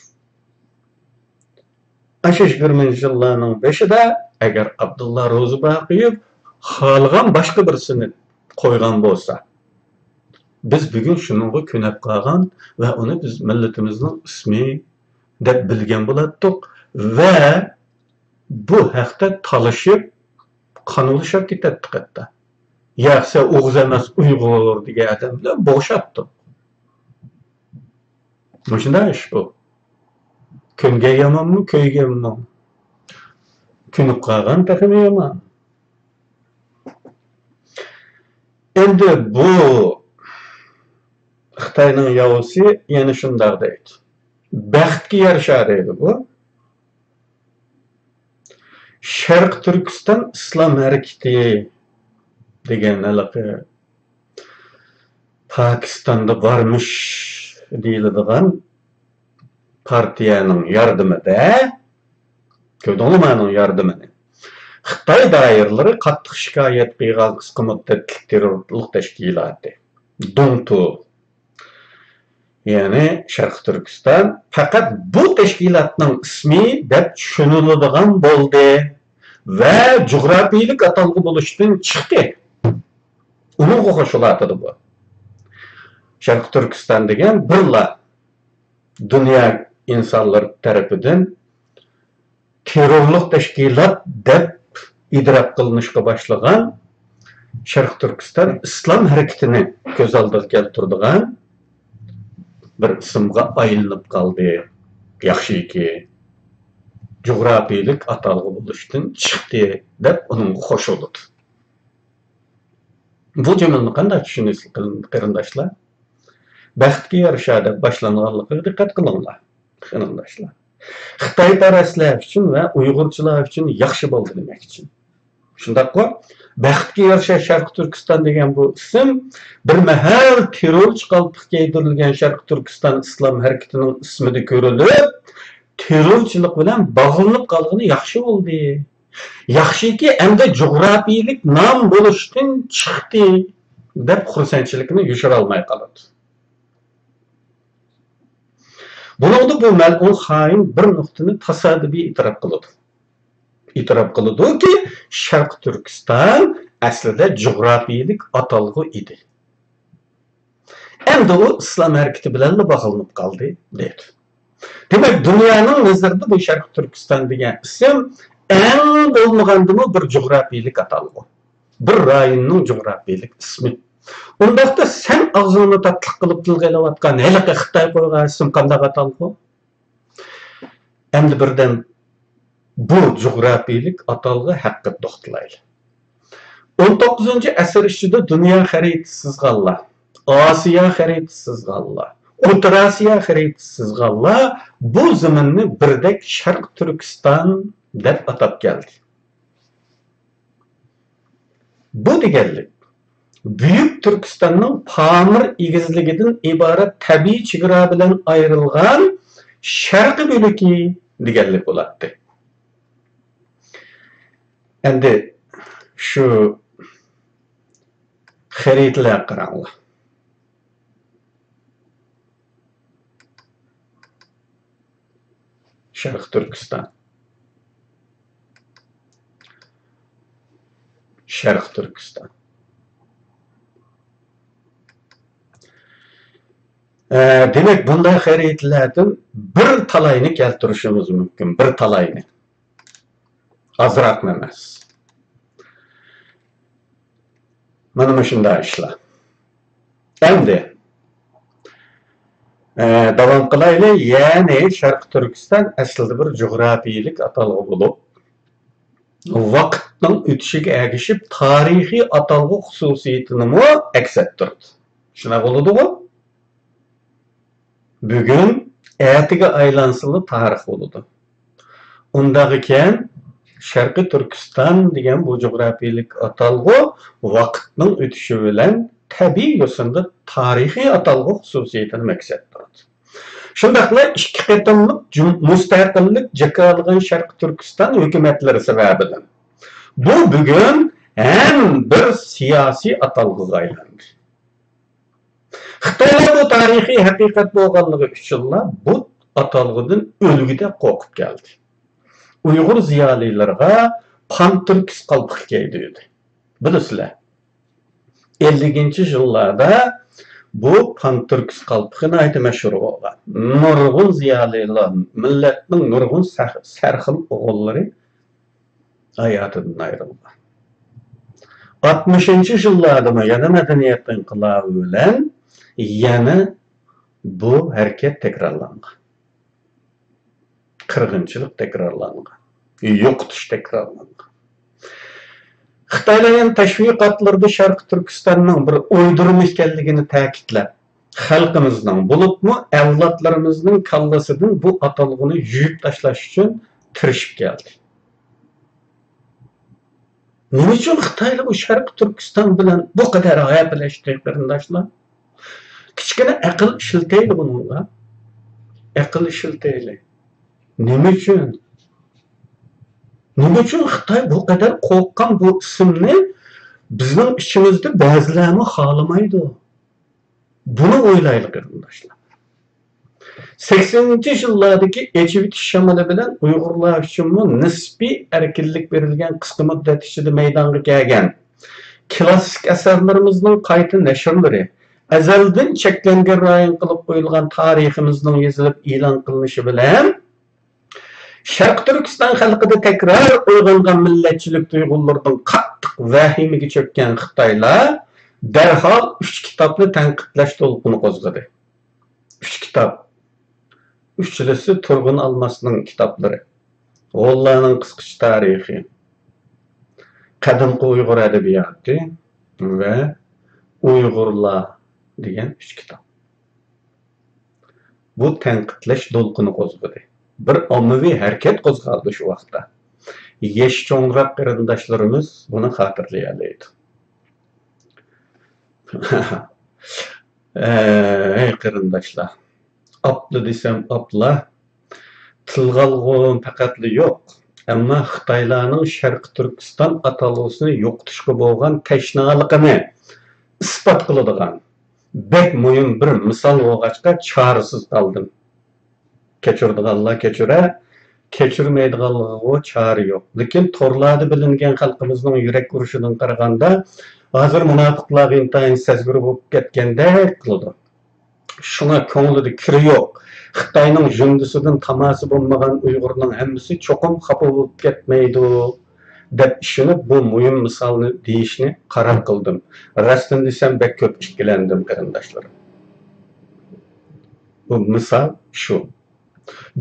ئاشۇ يىگىرمىنچى يىللارنىڭ بېشىدا ئەگەر ئابدۇللا روزى باقىيېۋ خالىغان باشقا بىرسىنى قويغان بولسا، بىز بۈگۈن شۇنىڭغا كۆنۈپ قالغان ۋە ئۇنى بىز مىللىتىمىزنىڭ ئىسمى دەپ بىلگەن بولاتتۇق ۋە بۇ ھەقتە تالىشىپ، قان ئۇلىشىپ كېتەتتۇق ھەتتا. ياق، سەن ئوغۇز ئەمەس، ئۇيغۇر دېگەن ئادەم بىلەن بوشاتتۇق. مۇشۇنداق ئىش بۇ. كۆنگەن يامانمۇ، كۆيگەنمۇ؟ كۆنۈپ قالغان تېخىمۇ يامان. ئەمدى بۇ خىتاينىڭ ياۋىسى يەنە شۇنداق دەيدۇ. بەختكە يارىشا دەيدۇ بۇ. شەرقىي تۈركىستان ئىسلام ھەرىكىتى دېگەن ھېلىقى پاكىستاندا بارمىش دېيىلىدىغان پارتىيەنىڭ ياردىمىدە، كۆردۈڭلارمۇ ئۇنىڭ ياردىمىنى؟ خىتاي دائىرىلىرى قاتتىق شىكايەت قىلغان قىسقا مۇددەتلىك تېررورلۇق تەشكىلاتى، دۇڭتۇ، يەنى شەرقىي تۈركىستان پەقەت بۇ تەشكىلاتنىڭ ئىسمى دەپ چۈشىنىلىدىغان بولدى ۋە جۇغراپىيىلىك ئاتالغۇ بولۇشتىن چىقتى. ئۇنىڭغا قوشۇلاتىدۇ بۇ. شەرقىي تۈركىستان دېگەن بىرلا دۇنيا ئىنسانلىرى تەرىپىدىن تېررورلۇق تەشكىلات دەپ ئېتىراپ قىلىنىشقا باشلىغان شەرقىي تۈركىستان ئىسلام ھەرىكىتىنى كۆز ئالدىغا كەلتۈرىدىغان بىر ئىسىمغا ئايلىنىپ قالدى. ياخشىكى، جۇغراپىيىلىك ئاتالغۇ بولۇشتىن چىقتى دەپ ئۇنىڭغا قوشۇلىدۇ. بۇ جۈملىنى قانداق چۈشىنىسىز، قېرىنداشلار؟ بەختكە يارىشا دەپ باشلانغانلىقىغا دىققەت قىلىڭلار، قېرىنداشلار. خىتايپەرەسلەر ئۈچۈن ۋە ئۇيغۇرچىلار ئۈچۈن ياخشى بولدى دېمەكچى. شۇنداققۇ؟ بەختكە يارىشا شەرقىي تۈركىستان دېگەن بۇ ئىسىم بىر مەھەل تېررورچى قالپىقى كىيدۈرۈلگەن شەرقىي تۈركىستان ئىسلام ھەرىكىتىنىڭ ئىسمىدا كۆرۈلۈپ، تېررورچىلىق بىلەن باغلىنىپ قالغىنى ياخشى بولدى. ياخشىكى، ئەمدى جۇغراپىيىلىك نام بولۇشتىن چىقتى، دەپ خۇرسەنچىلىكىنى يوشۇرالماي قالىدۇ. بۇنىڭدا بۇ مەلئۇن خائىن بىر نۇقتىنى تاسادىپىي ئېتىراپ قىلىدۇ. ئېتىراپ قىلىدۇكى، شەرقىي تۈركىستان ئەسلىدە جۇغراپىيىلىك ئاتالغۇ ئىدى. ئەمدى ئۇ ئىسلام ھەرىكىتى بىلەنلا باغلىنىپ قالدى، دەيدۇ. دېمەك، دۇنيانىڭ نەزىرىدە بۇ شەرقىي تۈركىستان دېگەن ئىسىم ئەڭ بولمىغاندىمۇ بىر جۇغراپىيىلىك ئاتالغۇ، بىر رايوننىڭ جۇغراپىيىلىك ئىسمى. ئۇنداقتا سەن ئاغزىڭنى تاتلىق قىلىپ تىلغا ئېلىۋاتقان ھېلىقى خىتاي قويغان ئىسىم قانداق ئاتالغۇ؟ ئەمدى بىردەم بۇ جۇغراپىيىلىك ئاتالغۇ ھەققىدە توختىلايلى. ئون توققۇزىنچى ئەسىر ئىچىدە دۇنيا خەرىتىسى سىزغانلار، ئاسىيا خەرىتىسى سىزغانلار، ئوتتۇرا ئاسىيا خەرىتىسى سىزغانلار بۇ زېمىننى بىردەك شەرقىي تۈركىستان دەپ ئاتاپ كەلدى. بۇ دېگەنلىك، بۈيۈك تۈركىستاننىڭ پامىر ئېگىزلىكىدىن ئىبارەت تەبىئىي چېگرا بىلەن ئايرىلغان شەرقىي بۆلىكى دېگەنلىك بولاتتى. ئەمدى شۇ خەرىتىلەرگە قاراڭلار. شەرقىي تۈركىستان. شەرقىي تۈركىستان. ئە، دېمەك، بۇنداق خەرىتىلەردىن بىر تالاينى كەلتۈرۈشىمىز مۇمكىن، بىر تالاينى. ئازراقمۇ ئەمەس. مانا مۇشۇنداق ئىشلار. ئەمدى ئە، داۋام قىلايلى. يەنى شەرقىي تۈركىستان ئەسلىدە بىر جۇغراپىيىلىك ئاتالغۇ بولۇپ، ۋاقىتنىڭ ئۆتۈشىگە ئەگىشىپ تارىخىي ئاتالغۇ خۇسۇسىيىتىنىمۇ ئەكس ئەتتۈردى. شۇنداق بولىدىغۇ؟ بۈگۈن ئەتىگە ئايلانسىلا تارىخ بولىدۇ. ئۇنداق ئىكەن، شەرقىي تۈركىستان دېگەن بۇ جۇغراپىيىلىك ئاتالغۇ ۋاقىتنىڭ ئۆتۈشى بىلەن تەبىئىي يوسۇندا تارىخىي ئاتالغۇ خۇسۇسىيىتىنى ئەكس ئەتتۈردى. شۇنداقلا ئىككى قېتىملىق جۇم-، مۇستەقىللىك جاكارلىغان شەرقىي تۈركىستان ھۆكۈمەتلىرى سەۋەبىدىن بۇ بۈگۈن ھەم بىر سىياسىي ئاتالغۇغا ئايلاندى. خىتايلار بۇ تارىخىي ھەقىقەت بولغانلىقى ئۈچۈنلا بۇ ئاتالغۇدىن ئۆلگۈدەك قورقۇپ كەلدى. ئۇيغۇر زىيالىيلىرىغا پانتۈركىس قالپىقى كىيدۈردى. بىلىسىلەر، ئەللىكىنچى يىللاردا بۇ پانتۈركىس قالپىقى ناھايىتى مەشھۇر بولغان. نۇرغۇن زىيالىيلار، مىللەتنىڭ نۇرغۇن سەر-، سەرخىل ئوغۇللىرى ھاياتىدىن ئايرىلغان. ئاتمىشىنچى يىللاردىمۇ يەنە مەدەنىيەت ئىنقىلابى بىلەن يەنە بۇ ھەرىكەت تەكرارلانغان. قىرغىنچىلىق تەكرارلانغان. يوقىتىش تەكرارلانغان. خىتايلار يەنە تەشۋىقاتلىرىدا شەرقىي تۈركىستاننىڭ بىر ئويدۇرما ئىكەنلىكىنى تەكىتلەپ، خەلقىمىزنىڭ، بولۇپمۇ ئەۋلادلىرىمىزنىڭ كاللىسىدىن بۇ ئاتالغۇنى يۇيۇپ تاشلاش ئۈچۈن تىرىشىپ كەلدى. نېمە ئۈچۈن خىتايلار بۇ شەرقىي تۈركىستان بىلەن بۇ قەدەر ھەپىلەشتى، قېرىنداشلار؟ كىچىككىنە ئەقىل ئىشلىتەيلى بۇنىڭغا. ئەقىل ئىشلىتەيلى. نېمە ئۈچۈن؟ نېمە ئۈچۈن خىتاي بۇ قەدەر قورققان بۇ ئىسىمنى بىزنىڭ ئىچىمىزدە بەزىلەرمۇ خالىمايدۇ؟ بۇنى ئويلايلى، قېرىنداشلار. سەكسىنىنچى يىللاردىكى ئېچىۋېتىش شامىلى بىلەن ئۇيغۇرلار ئۈچۈنمۇ نىسپىي ئەركىنلىك بېرىلگەن قىسقا مۇددەت ئىچىدە مەيدانغا كەلگەن كىلاسسىك ئەسەرلىرىمىزنىڭ قايتا نەشرلىرى، ئەزەلدىن چەكلەنگەن رايون قىلىپ قويۇلغان تارىخىمىزنىڭ يېزىلىپ ئېلان قىلىنىشى بىلەن، شەرقىي تۈركىستان خەلقىدە تەكرار ئويغانغان مىللەتچىلىك تۇيغۇلىرىدىن قاتتىق ۋەھىمىگە چۆككەن خىتايلار دەرھال ئۈچ كىتابنى تەنقىدلەش دولقۇنى قوزغىدى. ئۈچ كىتاب. ئۈچلىسى تۇرغۇن ئالماسنىڭ كىتابلىرى. غۇللانىڭ قىسقىچە تارىخى، قەدىمكى ئۇيغۇر ئەدەبىياتى ۋە ئۇيغۇرلار دېگەن ئۈچ كىتاب. بۇ تەنقىدلەش دولقۇنى قوزغىدى. بىر ئاممىۋى ھەرىكەت قوزغالدى شۇ ۋاقىتتا. يېشى چوڭراق قېرىنداشلىرىمىز بۇنى خاتىرىلىيەلەيدۇ. ئەي قېرىنداشلار، ئاپلا دېسەم ئاپلا، تىلغا ئالغۇم پەقەتلا يوق. ئەمما خىتايلارنىڭ شەرقىي تۈركىستان ئاتالغۇسىنى يوقىتىشقا بولغان تەشنالىقىنى ئىسپات قىلىدىغان بەك مۇھىم بىر مىسال بولغاچقا چارىسىز قالدىم. كەچۈرىدىغانلار كەچۈرە، كەچۈرمەيدىغانلىقىغۇ چارە يوق. لېكىن تورلاردا بىلىنگەن خەلقىمىزنىڭ يۈرەك ئۇرۇشىدىن قارىغاندا، ھازىر مۇناپىقلارغا ئىنتايىن سەزگۈر بولۇپ كەتكەندەك قىلىدۇ. شۇڭا كۆڭلىدە كىرى يوق، خىتاينىڭ ژۇندىسىدىن تاماسا بولمىغان ئۇيغۇرنىڭ ھەممىسى چوقۇم خاپا بولۇپ كەتمەيدۇ، دەپ ئىشىنىپ، بۇ مۇھىم مىسالنى دېيىشنى قارار قىلدىم. راستىنى دېسەم، بەك كۆپ ئىككىلەندىم، قېرىنداشلىرىم. بۇ مىسال شۇ.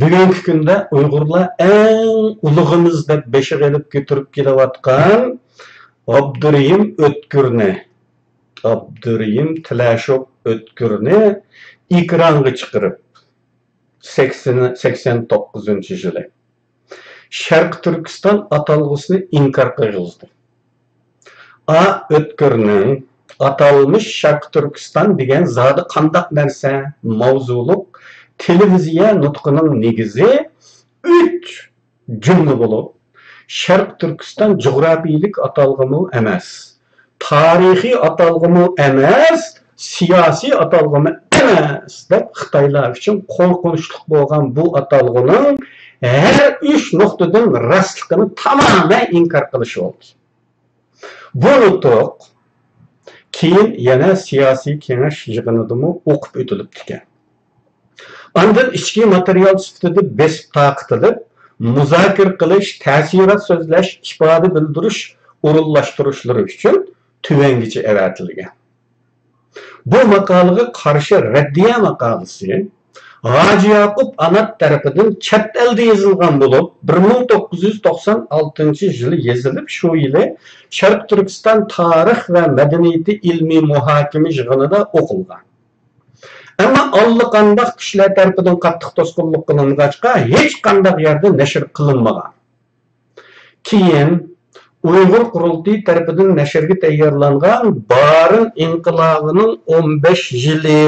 بۈگۈنكى كۈندە ئۇيغۇرلار ئەڭ ئۇلۇغىمىز دەپ بېشىغا ئېلىپ كۆتۈرۈپ كېلىۋاتقان ئابدۇرېھىم ئۆتكۈرنى، ئابدۇرېھىم تىلەشوف ئۆتكۈرنى ئېكرانغا چىقىرىپ، سەكسەن، سەكسەن توققۇزىنچى يىلى شەرقىي تۈركىستان ئاتالغۇسىنى ئىنكار قىلغۇزدى. ئا ئۆتكۈرنىڭ ئاتالمىش شەرقىي تۈركىستان دېگەن زادى قانداق نەرسە؟ ماۋزۇلۇق تېلېۋىزىيە نۇتقىنىڭ نېگىزى ئۈچ جۈملە بولۇپ، شەرقىي تۈركىستان جۇغراپىيىلىك ئاتالغۇمۇ ئەمەس، تارىخىي ئاتالغۇمۇ ئەمەس، سىياسىي ئاتالغۇمۇ ئەمەس، دەپ خىتايلار ئۈچۈن قورقۇنچلۇق بولغان بۇ ئاتالغۇنىڭ ھەر ئۈچ نۇقتىدىن راستلىقىنى تامامەن ئىنكار قىلىشى بولدى. بۇ نۇتۇق كېيىن يەنە سىياسىي كېڭەش يىغىنىدىمۇ ئوقۇپ ئۆتۈلۈپتىكەن. ئاندىن ئىچكى ماتېرىيال سۈپىتىدە بېسىپ تارقىتىلىپ، مۇزاكىرە قىلىش، تەسىرات سۆزلەش، ئىپادە بىلدۈرۈش ئورۇنلاشتۇرۇشلىرى ئۈچۈن تۆۋەنگىچە ئەۋەتىلگەن. بۇ ماقالىغا قارشى رەددىيە ماقالىسى ھاجى ياقۇپ ئانات تەرىپىدىن چەت ئەلدە يېزىلغان بولۇپ، بىر مىڭ توققۇز يۈز توقسان ئالتىنچى يىلى يېزىلىپ، شۇ يىلى شەرقىي تۈركىستان تارىخ ۋە مەدەنىيىتى ئىلمىي مۇھاكىمە يىغىنىدا ئوقۇلغان. ئەمما ئاللىقانداق كۈچلەر تەرىپىدىن قاتتىق توسقۇنلۇق قىلىنغاچقا، ھېچقانداق يەردە نەشر قىلىنمىغان. كېيىن ئۇيغۇر قۇرۇلتىيى تەرىپىدىن نەشرگە تەييارلانغان بارىن ئىنقىلابىنىڭ ئون بەش يىلى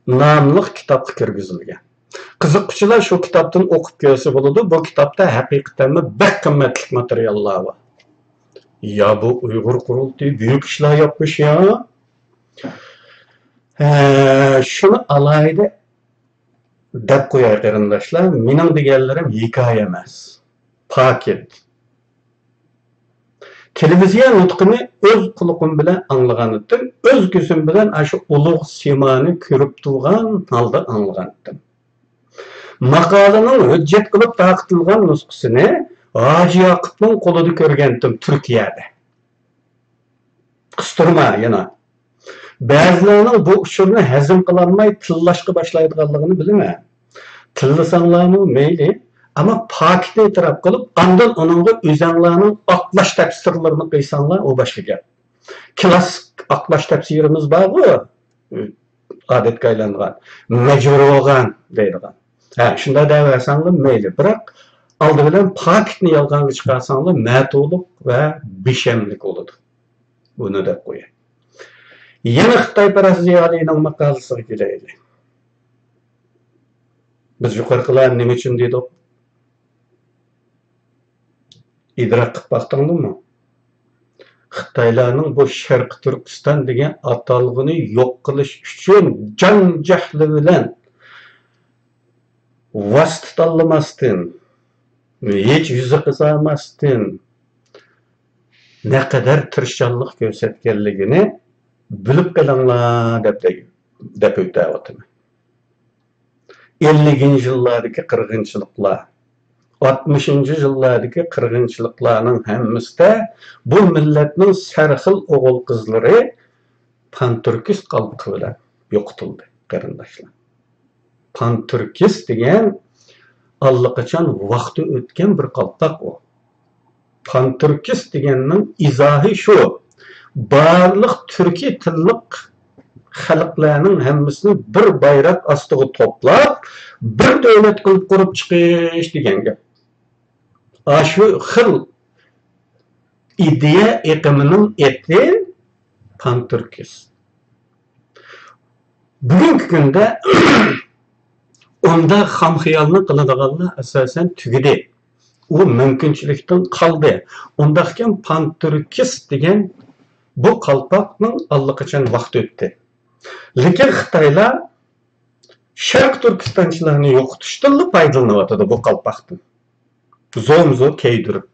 ناملىق كىتابقا كىرگۈزۈلگەن. قىزىققۇچىلار شۇ كىتابتىن ئوقۇپ كۆرسە بولىدۇ. بۇ كىتابتا ھەقىقەتەنمۇ بەك قىممەتلىك ماتېرىياللار بار. يا بۇ ئۇيغۇر قۇرۇلتىيى بۈيۈك ئىشلار ياپمىش يا. ھە، شۇنى ئالاھىدە دەپ قوياي قېرىنداشلار، مېنىڭ دېگەنلىرىم ھېكايە ئەمەس، پاكىت. تېلېۋىزىيە نۇتقىنى ئۆز قۇلىقىم بىلەن ئاڭلىغانىدىم، ئۆز كۆزۈم بىلەن ئاشۇ ئۇلۇغ سىمانى كۆرۈپ تۇرغان ھالدا ئاڭلىغانىدىم. ماقالىنىڭ ھۆججەت قىلىپ تارقىتىلغان نۇسخىسىنى ھاجى ياقۇپنىڭ قولىدا كۆرگەنتىم تۈركىيەدە. قىستۇرما يەنە. بەزىلەرنىڭ بۇ ئۇچۇرنى ھەزىم قىلالماي تىللاشقا باشلايدىغانلىقىنى بىلىمەن. تىللىساڭلارمۇ مەيلى، ئەمما پاكىتنى ئېتىراپ قىلىپ، ئاندىن ئۇنىڭغا ئۆزەڭلارنىڭ ئاقلاش تەپسىرلىرىنى قىلساڭلار، ئۇ باشقا گەپ. كلاسسىك ئاقلاش تەپسىرىمىز بارغۇ، ئادەتكە ئايلانغان، مەجبۇر بولغان دەيدىغان. ھە، شۇنداق دەۋەرسەڭلار مەيلى، بىراق ئالدى بىلەن پاكىتنى يالغانغا چىقارساڭلار مەتۇلۇق ۋە بىشەملىك بولىدۇ. بۇنى دەپ قوياي. يەنە خىتايپەرەس زىيالىينىڭ ماقالىسىغا كېلەيلى. بىز يۇقىرىقىلارنى نېمە ئۈچۈن دېدۇق؟ ئىدراك قىلىپ باقتىڭلارمۇ؟ خىتايلارنىڭ بۇ شەرقىي تۈركىستان دېگەن ئاتالغۇنى يوق قىلىش ئۈچۈن جان جەھلى بىلەن ۋاسىتە تاللىماستىن، ھېچ يۈزى قىزارماستىن نەقەدەر تىرىشچانلىق كۆرسەتكەنلىكىنى بىلىپ قېلىڭلار دەپ، دەپ ئۆتۈۋاتىمەن. ئەللىكىنچى يىللاردىكى قىرغىنچىلىقلار، ئاتمىشىنچى يىللاردىكى قىرغىنچىلىقلارنىڭ ھەممىسىدە بۇ مىللەتنىڭ سەرخىل ئوغۇل-قىزلىرى پانتۈركىست قالپىقى بىلەن يوقىتىلدى، قېرىنداشلار. پانتۈركىست دېگەن ئاللىقاچان ۋاقتى ئۆتكەن بىر قالپاق ئۇ. پانتۈركىست دېگەننىڭ ئىزاھى شۇ، بارلىق تۈركىي تىللىق خەلقلەرنىڭ ھەممىسىنى بىر بايراق ئاستىغا توپلاپ، بىر دۆلەت قىلىپ قۇرۇپ چىقىش دېگەن گەپ. ئاشۇ خىل ئىدىيە ئېقىمىنىڭ ئېتى پانتۈركىست. بۈگۈنكى كۈندە ئۇنداق خام خىيالنى قىلىدىغانلار ئاساسەن تۈگىدى. ئۇ مۇمكىنچىلىكتىن قالدى. ئۇنداقكەن پانتۈركىست دېگەن بۇ قالپاقنىڭ ئاللىقاچان ۋاقتى ئۆتتى. لېكىن خىتايلار شەرقىي تۈركىستانچىلارنى يوقىتىشتىنلا پايدىلىنىۋاتىدۇ بۇ قالپاقتىن. زومزو كەيدۈرۈپ.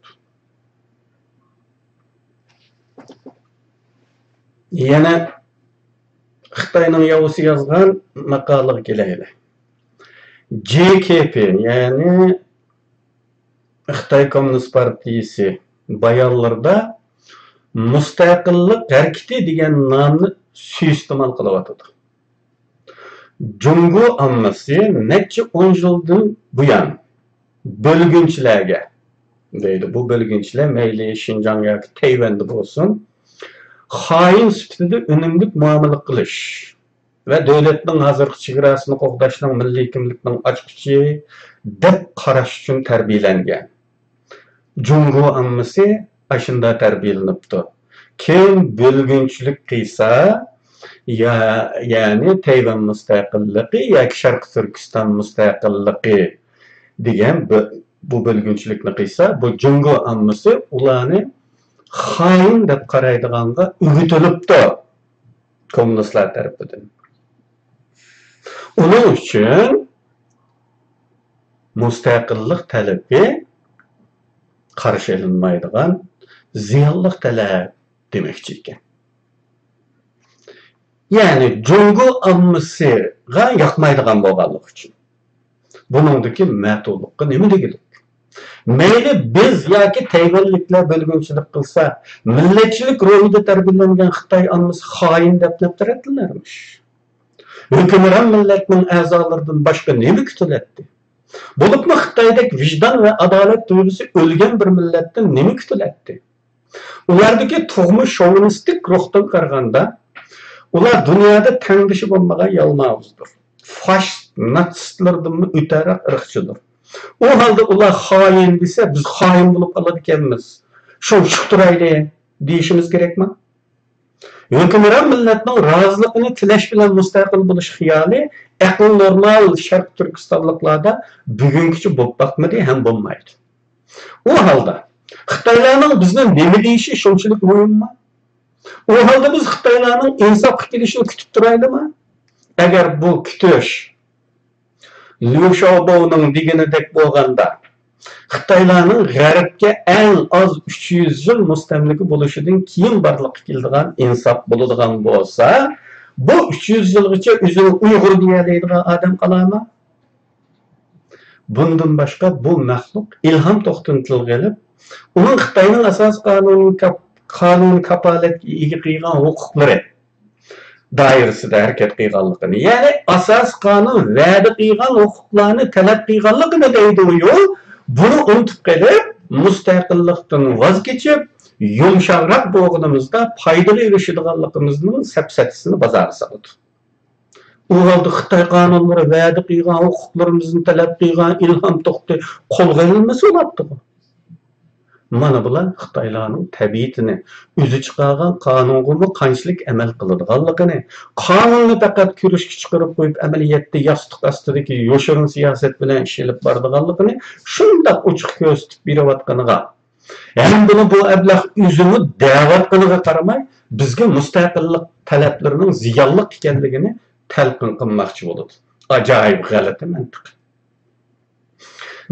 يەنە خىتاينىڭ ياۋىسى يازغان ماقالىغا كېلەيلى. جې كې پې، يەنى خىتاي كوممۇنىست پارتىيىسى بايانلىرىدا مۇستەقىللىق ھەرىكىتى دېگەن نامنى سۇيىئىستېمال قىلىۋاتىدۇ. جۇڭگو ئاممىسى نەچچە ئون يىلدىن بۇيان بۆلگۈنچىلەرگە دەيدۇ. بۇ بۆلگۈنچىلەر مەيلى شىنجاڭ ياكى تەيۋەندە بولسۇن، خائىن سۈپىتىدە ئۈنۈملۈك مۇئامىلە قىلىش ۋە دۆلەتنىڭ ھازىرقى چېگراسىنى قوغداشنىڭ مىللىي كىملىكنىڭ ئاچقۇچى دەپ قاراش ئۈچۈن تەربىيەلەنگەن. جۇڭگو ئاممىسى ئاشۇنداق تەربىيەلىنىپتۇ. كىم بۆلگۈنچىلىك قىلسا، يا-، يەنى تەيۋەن مۇستەقىللىقى ياكى شەرقىي تۈركىستان مۇستەقىللىقى دېگەن بۇ، بۇ بۆلگۈنچىلىكنى قىلسا، بۇ جۇڭگو ئاممىسى ئۇلارنى خائىن دەپ قارايدىغانغا ئۆگىتىلىپتۇ كوممۇنىستلار تەرىپىدىن. ئۇنىڭ ئۈچۈن مۇستەقىللىق تەلىپى قارشى ئېلىنمايدىغان زىيانلىق تەلەپ دېمەكچى ئىكەن. يەنى جۇڭگو ئاممىسىغا ياقمايدىغان بولغانلىقى ئۈچۈن. بۇنىڭدىكى مەتۇللۇققا نېمە دېگۈلۈك؟ مەيلى بىز ياكى تەيۋەنلىكلەر بۆلگۈنچىلىك قىلسا، مىللەتچىلىك روھىدا تەربىيەلەنگەن خىتاي ئاممىسى خائىن دەپ نەپرەتلىنەرمىش. ھۆكۈمران مىللەتنىڭ ئەزالىرىدىن باشقا نېمە كۈتۈلەتتى؟ بولۇپمۇ خىتايدەك ۋىجدان ۋە ئادالەت تۇيغۇسى ئۆلگەن بىر مىللەتتىن نېمە كۈتۈلەتتى؟ ئۇلاردىكى تۇغما شوۋىنىستىك روھتىن قارىغاندا، ئۇلار دۇنيادا تەڭدىشى بولمىغان يالماۋۇزدۇر. فاشىست، ناتسىستلاردىنمۇ ئۆتەرەك ئىرقچىدۇر. ئۇ ھالدا ئۇلار خائىن دېسە، بىز خائىن بولۇپ قالىدىكەنمىز. شۇڭا چىقتۇرايلى دېيىشىمىز كېرەكمۇ؟ ھۆكۈمران مىللەتنىڭ رازىلىقىنى تىلەش بىلەن مۇستەقىل بولۇش خىيالى ئەقلى نورمال شەرقىي تۈركىستانلىقلاردا بۈگۈنگىچە بولۇپ باقمىدى ھەم بولمايدۇ. ئۇ ھالدا خىتايلارنىڭ بىزنى نېمە دېيىشى شۇنچىلىك مۇھىممۇ؟ ئۇ ھالدا بىز خىتايلارنىڭ ئىنساپقا كېلىشىنى كۈتۈپ تۇرايلىمۇ؟ ئەگەر بۇ كۈتۈش ليۇ شاۋبوۋنىڭ دېگىنىدەك بولغاندا، خىتايلارنىڭ غەربكە ئەڭ ئاز ئۈچ يۈز يىل مۇستەملىكە بولۇشىدىن كېيىن بارلىققا كېلىدىغان ئىنساپ بولىدىغان بولسا، بۇ ئۈچ يۈز يىلغىچە ئۆزىنى ئۇيغۇر دېيەلەيدىغان ئادەم قالارمۇ؟ بۇندىن باشقا، بۇ مەخلۇق ئىلھام توختىنى تىلغا ئېلىپ، ئۇنىڭ خىتاينىڭ ئاساسىي قانۇنىنى كاپ-، قانۇنىي كاپالەتكە ئىگە قىلغان ھوقۇقلىرى دائىرىسىدە ھەرىكەت قىلغانلىقىنى، يەنى ئاساسىي قانۇن ۋەدە قىلغان ھوقۇقلارنى تەلەپ قىلغانلىقىنى دەيدۇ-يۇ، بۇنى ئۇنتۇپ قېلىپ، مۇستەقىللىقتىن ۋاز كېچىپ، يۇمشاقراق بولغىنىمىزدا پايدىغا ئېرىشىدىغانلىقىمىزنىڭ سەپسەتىسىنى بازارغا سالىدۇ. ئۇ ھالدا خىتاي قانۇنلىرى ۋەدە قىلغان ھوقۇقلىرىمىزنى تەلەپ قىلغان ئىلھام توختى قولغا ئېلىنمىسا بولاتتىغۇ. مانا بۇلار خىتايلارنىڭ تەبىئىتىنى، ئۆزى چىقارغان قانۇنغىمۇ قانچىلىك ئەمەل قىلىدىغانلىقىنى، قانۇننى پەقەت كۈرۈشكە چىقىرىپ قويۇپ، ئەمەلىيەتتە ياستۇق ئاستىدىكى يوشۇرۇن سىياسەت بىلەن ئىش ئېلىپ بارىدىغانلىقىنى شۇنداق ئوچۇق كۆرسىتىپ بېرىۋاتقىنىغا، ھەم بۇنى بۇ ئەبلەخ ئۆزىمۇ دەۋاتقىنىغا قارىماي، بىزگە مۇستەقىللىق تەلەپلىرىنىڭ زىيانلىق ئىكەنلىكىنى تەلقىن قىلماقچى بولىدۇ. ئاجايىپ غەلىتە مەنتىق.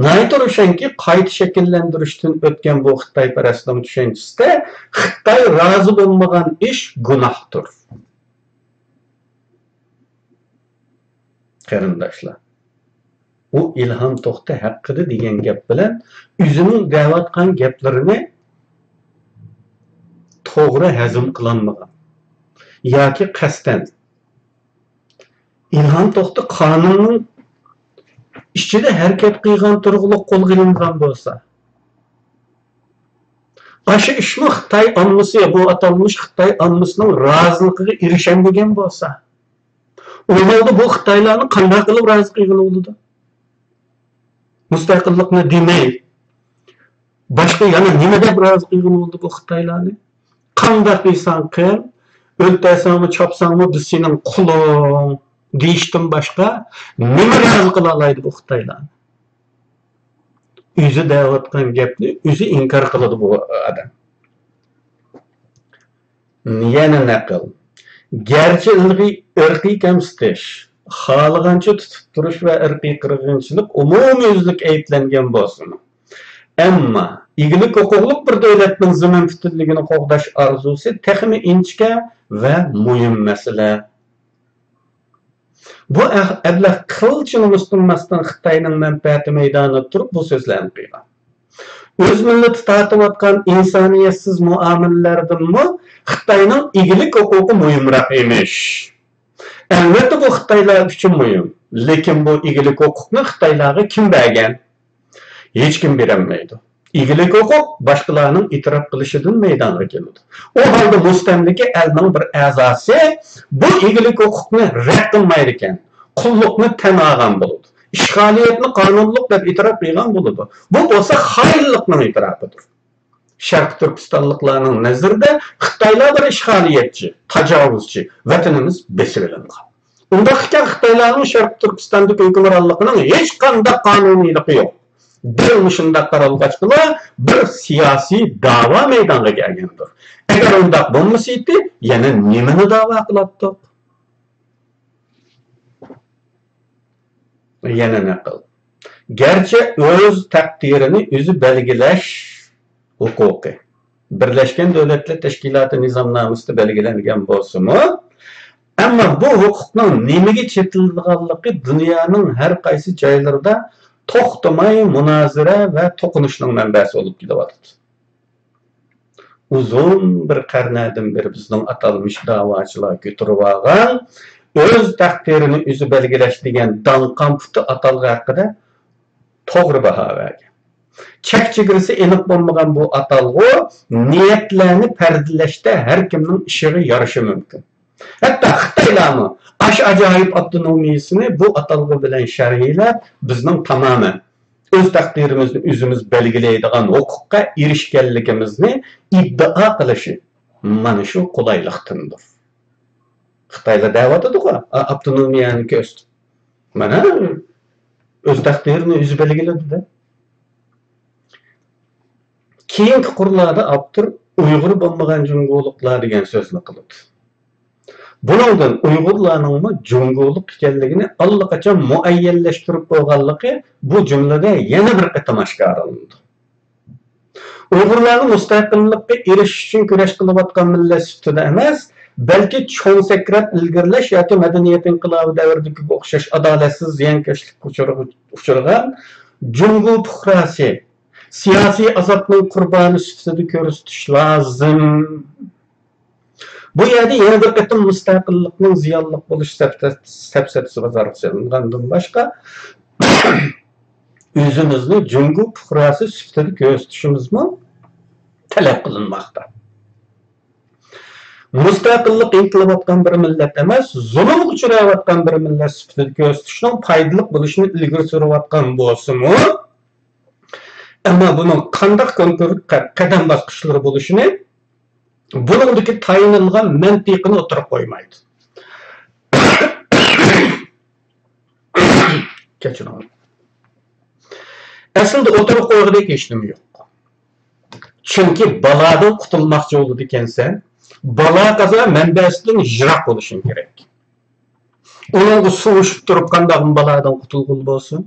ناھايىتى روشەنكى، قايتا شەكىللەندۈرۈشتىن ئۆتكەن بۇ خىتايپەرەسنىڭ چۈشەنچىسىدە خىتاي رازى بولمىغان ئىش گۇناھتۇر. قېرىنداشلار، ئۇ ئىلھام توختى ھەققىدە دېگەن گەپ بىلەن ئۆزىنىڭ دەۋاتقان گەپلىرىنى توغرا ھەزىم قىلالمىغان ياكى قەستەن ئىلھام توختى قانۇننىڭ ئىچىدە ھەرىكەت قىلغان تۇرغۇلۇق قولغا ئېلىنغان بولسا، ئاشۇ ئىشمۇ خىتاي ئاممىسى، بۇ ئاتالمىش خىتاي ئاممىسىنىڭ رازىلىقىغا ئېرىشەلمىگەن بولسا، ئۇ ھالدا بۇ خىتايلارنى قانداق قىلىپ رازى قىلغىلى بولىدۇ؟ مۇستەقىللىقنى دېمەي، باشقا يەنە نېمە دەپ رازى قىلغىلى بولىدۇ بۇ خىتايلارنى؟ قانداق قىلساڭ قىل، ئۆلتۈرسەڭمۇ، چاپساڭمۇ، بىز سېنىڭ قۇلۇڭ دېيىشتىن باشقا نېمە رازى قىلالايدۇ بۇ خىتايلارنى؟ ئۆزى دەۋاتقان گەپنى ئۆزى ئىنكار قىلىدۇ بۇ ئادەم. يەنە نەقىل. گەرچە ئىلغىي-، ئىرقىي كەمسىتىش، خالىغانچە تۇتۇپ تۇرۇش ۋە ئىرقىي قىرغىنچىلىق ئومۇميۈزلۈك ئەيىبلەنگەن بولسىمۇ، ئەمما ئىگىلىك ھوقۇقلۇق بىر دۆلەتنىڭ زېمىن پۈتۈنلۈكىنى قوغداش ئارزۇسى تېخىمۇ ئىنچىكە ۋە مۇھىم مەسىلە. بۇ ئەخ-، ئەبلەخ قىلچە نومۇس قىلماستىن خىتاينىڭ مەنپەئەتى مەيدانىدا تۇرۇپ بۇ سۆزلەرنى قىلغان. ئۆز مىللىتى تارتىۋاتقان ئىنسانىيەتسىز مۇئامىلىلەردىنمۇ خىتاينىڭ ئىگىلىك ھوقۇقى مۇھىمراق ئىمىش. ئەلۋەتتە، بۇ خىتايلار ئۈچۈن مۇھىم. لېكىن بۇ ئىگىلىك ھوقۇقنى خىتايلارغا كىم بەرگەن؟ ھېچكىم بېرەلمەيدۇ. ئىگىلىك ھوقۇق باشقىلارنىڭ ئېتىراپ قىلىشىدىن مەيدانغا كېلىدۇ. ئۇ ھالدا مۇستەملىكە ئەلنىڭ بىر ئەزاسى بۇ ئىگىلىك ھوقۇقنى رەت قىلمايدىكەن، قۇللۇقنى تەن ئالغان بولىدۇ. ئىشغالىيەتنى قانۇنلۇق دەپ ئېتىراپ قىلغان بولىدۇ. بۇ بولسا خائىنلىقنىڭ ئېتىراپىدۇر. شەرقىي تۈركىستانلىقلارنىڭ نەزىرىدە خىتايلار بىر ئىشغالىيەتچى، تاجاۋۇزچى، ۋەتىنىمىز بېسىۋېلىنغان. ئۇنداق ئىكەن، خىتايلارنىڭ شەرقىي تۈركىستاندىكى ھۆكۈمرانلىقىنىڭ ھېچقانداق قانۇنىيلىقى يوق. دەل مۇشۇنداق قارالغاچقىلا بىر سىياسىي داۋا مەيدانغا كەلگەندۇر. ئەگەر ئۇنداق بولمىسىدى، يەنە نېمىنى داۋا قىلاتتۇق؟ يەنە نەقىل. گەرچە ئۆز تەقدىرىنى ئۆزى بەلگىلەش ھوقۇقى بىرلەشكەن دۆلەتلەر تەشكىلاتى نىزامنامىسىدا بەلگىلەنگەن بولسىمۇ، ئەمما بۇ ھوقۇقنىڭ نېمىگە چېتىلىدىغانلىقى دۇنيانىڭ ھەر قايسى جايلىرىدا توختىماي مۇنازىرە ۋە توقۇنۇشنىڭ مەنبەسى بولۇپ كېلىۋاتىدۇ. ئۇزۇن بىر قەرنەدىن بېرى بىزنىڭ ئاتالمىش داۋاچىلار كۆتۈرۈۋالغان ئۆز تەقدىرىنى ئۆزى بەلگىلەش دېگەن داڭقان پۇتى ئاتالغۇ ھەققىدە توغرا باھا بەرگەن. چەك-چېگرىسى ئېنىق بولمىغان بۇ ئاتالغۇ نىيەتلەرنى پەردىلەشتە ھەر كىمنىڭ ئىشىغا يارىشى مۇمكىن. ھەتتا خىتايلارمۇ ئاشۇ ئاجايىپ ئاپتونومىيىسىنى بۇ ئاتالغۇ بىلەن شەرھلەپ، بىزنىڭ تامامەن ئۆز تەقدىرىمىزنى ئۆزىمىز بەلگىلەيدىغان ھوقۇققا ئېرىشكەنلىكىمىزنى ئىددىئا قىلىشى مانا شۇ قولايلىقتىندۇر. خىتايلار دەۋاتىدىغۇ، ئا-، ئاپتونومىيەنى كۆرسىتىپ. مانا، ئۆز تەقدىرىنى ئۆزى بەلگىلىدى دە. كېيىنكى قۇرلاردا ئاپتور ئۇيغۇر بولمىغان جۇڭگولۇقلار دېگەن سۆزنى قىلىدۇ. بۇنىڭدىن ئۇيغۇرلارنىڭمۇ جۇڭگولۇق ئىكەنلىكىنى ئاللىقاچان مۇئەييەنلەشتۈرۈپ بولغانلىقى بۇ جۈملىدە يەنە بىر قېتىم ئاشكارىلىنىدۇ. ئۇيغۇرلارنى مۇستەقىللىققا ئېرىشىش ئۈچۈن كۈرەش قىلىۋاتقان مىللەت سۈپىتىدە ئەمەس، بەلكى چوڭ سەكرەپ ئىلگىرىلەش ياكى مەدەنىيەت ئىنقىلابى دەۋرىدىكىگە ئوخشاش ئادالەتسىز زىيانكەشلىككە ئۇچرىغا-، ئۇچرىغان جۇڭگو پۇقراسى، سىياسىي ئازابنىڭ قۇربانى سۈپىتىدە كۆرسىتىش لازىم. بۇ يەردە يەنە بىر قېتىم مۇستەقىللىقنىڭ زىيانلىق بولۇش سەپسە-، سەپسەتىسى بازارغا سېلىنغاندىن باشقا، ئۆزىمىزنى جۇڭگو پۇقراسى سۈپىتىدە كۆرسىتىشىمىزمۇ تەلەپ قىلىنماقتا. مۇستەقىللىق ئىنتىلىۋاتقان بىر مىللەت ئەمەس، زۇلۇمغا ئۇچراۋاتقان بىر مىللەت سۈپىتىدە كۆرسىتىشنىڭ پايدىلىق بولۇشىنى ئىلگىرى سۈرۈۋاتقان بولسىمۇ، ئەمما بۇنىڭ قانداق كونكرېت قە-، قەدەم باسقۇچلىرى بولۇشىنى، بۇنىڭدىكى تايىنىلغان مەنتىقىنى ئوتتۇرىغا قويمايدۇ. كەچۈرۈڭ. ئەسلىدە ئوتتۇرىغا قويغۇدەك ھېچنېمە يوق. چۈنكى بالادىن قۇتۇلماقچى بولىدىكەنسەن، بالا-قازا مەنبەسىدىن يىراق بولۇشۇڭ كېرەك. ئۇنىڭغا سۇۋۇشۇپ تۇرۇپ قانداقمۇ بالادىن قۇتۇلغىلى بولسۇن؟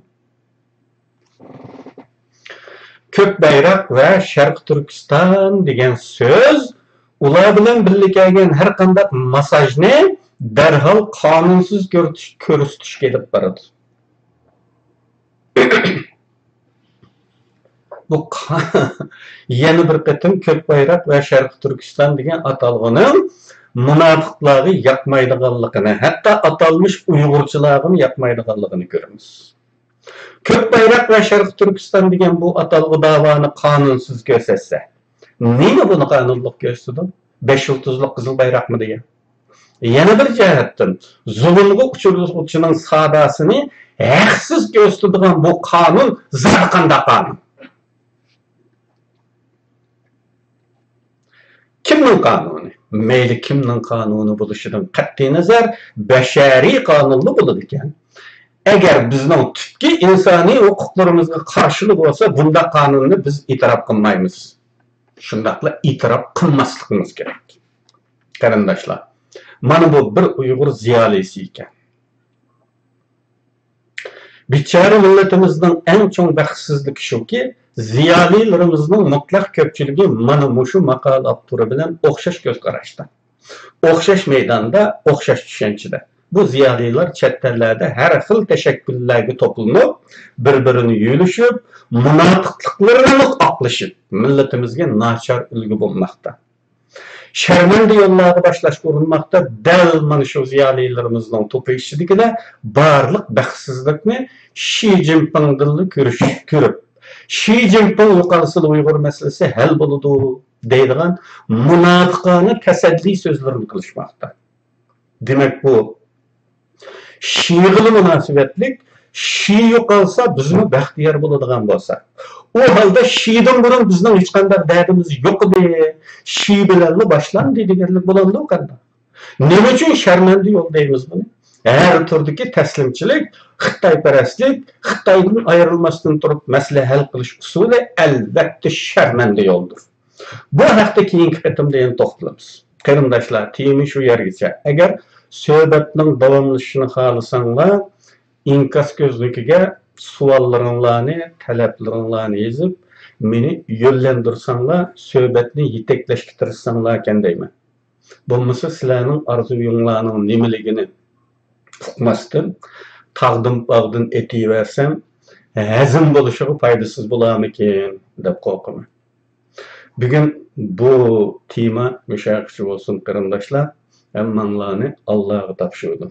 كۆك بايراق ۋە شەرقىي تۈركىستان دېگەن سۆز ئۇلار بىلەن بىللە كەلگەن ھەر قانداق ماساژنى دەرھال قانۇنسىز كۆرسىتىش-، كۆرسىتىشكە ئېلىپ بارىدۇ. بۇ قا-، يەنە بىر قېتىم كۆك بايراق ۋە شەرقىي تۈركىستان دېگەن ئاتالغۇنىڭ مۇناپىقلارغا ياقمايدىغانلىقىنى، ھەتتا ئاتالمىش ئۇيغۇرچىلارغىمۇ ياقمايدىغانلىقىنى كۆرىمىز. كۆك بايراق ۋە شەرقىي تۈركىستان دېگەن بۇ ئاتالغۇ داۋانى قانۇنسىز كۆرسەتسە، نېمە بۇنى قانۇنلۇق كۆرسىتىدۇ؟ بەش يۇلتۇزلۇق قىزىل بايراقمۇ دېگەن؟ يەنە بىر جەھەتتىن، زۇلۇمغا ئۇچرىغۇچىنىڭ ساداسىنى ھەقسىز كۆرسىتىدىغان بۇ قانۇن زادى قانداق قانۇن؟ كىمنىڭ قانۇنى؟ مەيلى كىمنىڭ قانۇنى بولۇشىدىن قەتئىينەزەر، بەشەرىي قانۇنلا بولىدىكەن. ئەگەر بىزنىڭ تۈپكى ئىنسانىي ھوقۇقلىرىمىزغا قارشىلا بولسا، بۇنداق قانۇننى بىز ئېتىراپ قىلمايمىز. شۇنداقلا ئېتىراپ قىلماسلىقىمىز كېرەك. قېرىنداشلار، مانا بۇ بىر ئۇيغۇر زىيالىيسى ئىكەن. بىچارە مىللىتىمىزنىڭ ئەڭ چوڭ بەختسىزلىكى شۇكى، زىيالىيلىرىمىزنىڭ مۇتلەق كۆپچىلىكى مانا مۇشۇ ماقالە ئاپتورى بىلەن ئوخشاش كۆز قاراشتا، ئوخشاش مەيداندا، ئوخشاش چۈشەنچىدە. بۇ زىيالىيلار چەت ئەللەردە ھەر خىل تەشەككۈللەرگە توپلىنىپ، بىر-بىرىنى يۆلىشىپ، مۇناپىقلىقلىرىنى ئاقلىشىپ، مىللىتىمىزگە ناچار ئۈلگە بولماقتا. شەرمەندە يوللارغا باشلاشقا ئۇرۇنماقتا. دەل مانا شۇ زىيالىيلىرىمىزنىڭ توپى ئىچىدىكىلەر بارلىق بەختسىزلىكنى شى جىنپىڭدىنلا كۆرۈش-، كۆرۈپ، شى جىنپىڭ يوقالسىلا ئۇيغۇر مەسىلىسى ھەل بولىدۇ دەيدىغان مۇناپىقانە تەسەللى سۆزلىرىنى قىلىشماقتا. دېمەك، بۇ شىغىلا مۇناسىۋەتلىك، شى يوقالسا، بىزمۇ بەختىيار بولىدىغان بولساق. ئۇ ھالدا شىدىن بۇرۇن بىزنىڭ ھېچقانداق دەردىمىز يوق ئىدى، شى بىلەنلا باشلاندى دېگەنلىك بولامدۇ قانداق؟ نېمە ئۈچۈن شەرمەندە يول دەيمىز بۇنى؟ ھەر تۈردىكى تەسلىمچىلىك، خىتايپەرەسلىك، خىتايدىن ئايرىلماستىن تۇرۇپ مەسىلە ھەل قىلىش ئۇسۇلى، ئەلۋەتتە، شەرمەندە يولدۇر. بۇ ھەقتە كېيىنكى قېتىمدا يەنە توختىلىمىز. قېرىنداشلار، تېما شۇ يەرگىچە. ئەگەر سۆھبەتنىڭ داۋاملىشىشىنى خالىساڭلار، ئىنكاس كۆزنىكىگە سوئاللىرىڭلارنى، تەلەپلىرىڭلارنى يېزىپ، مېنى يۆنلەندۈرسەڭلار، سۆھبەتنى يېتەكلەشكە تىرىشساڭلاركەن دەيمەن. بولمىسا سىلەرنىڭ ئارزۇيۇڭلارنىڭ نېمىلىكىنى ئۇقماستىن، تاغدىن باغدىن ئېتىۋەرسەم، ھەزىم بولۇشىغا پايدىسىز بولارمىكىن دەپ قورقىمەن. بۈگۈن بۇ تېما مۇشۇ يەرگىچە بولسۇن، قېرىنداشلار. ھەممەڭلارنى ئاللاغا تاپشۇردۇم.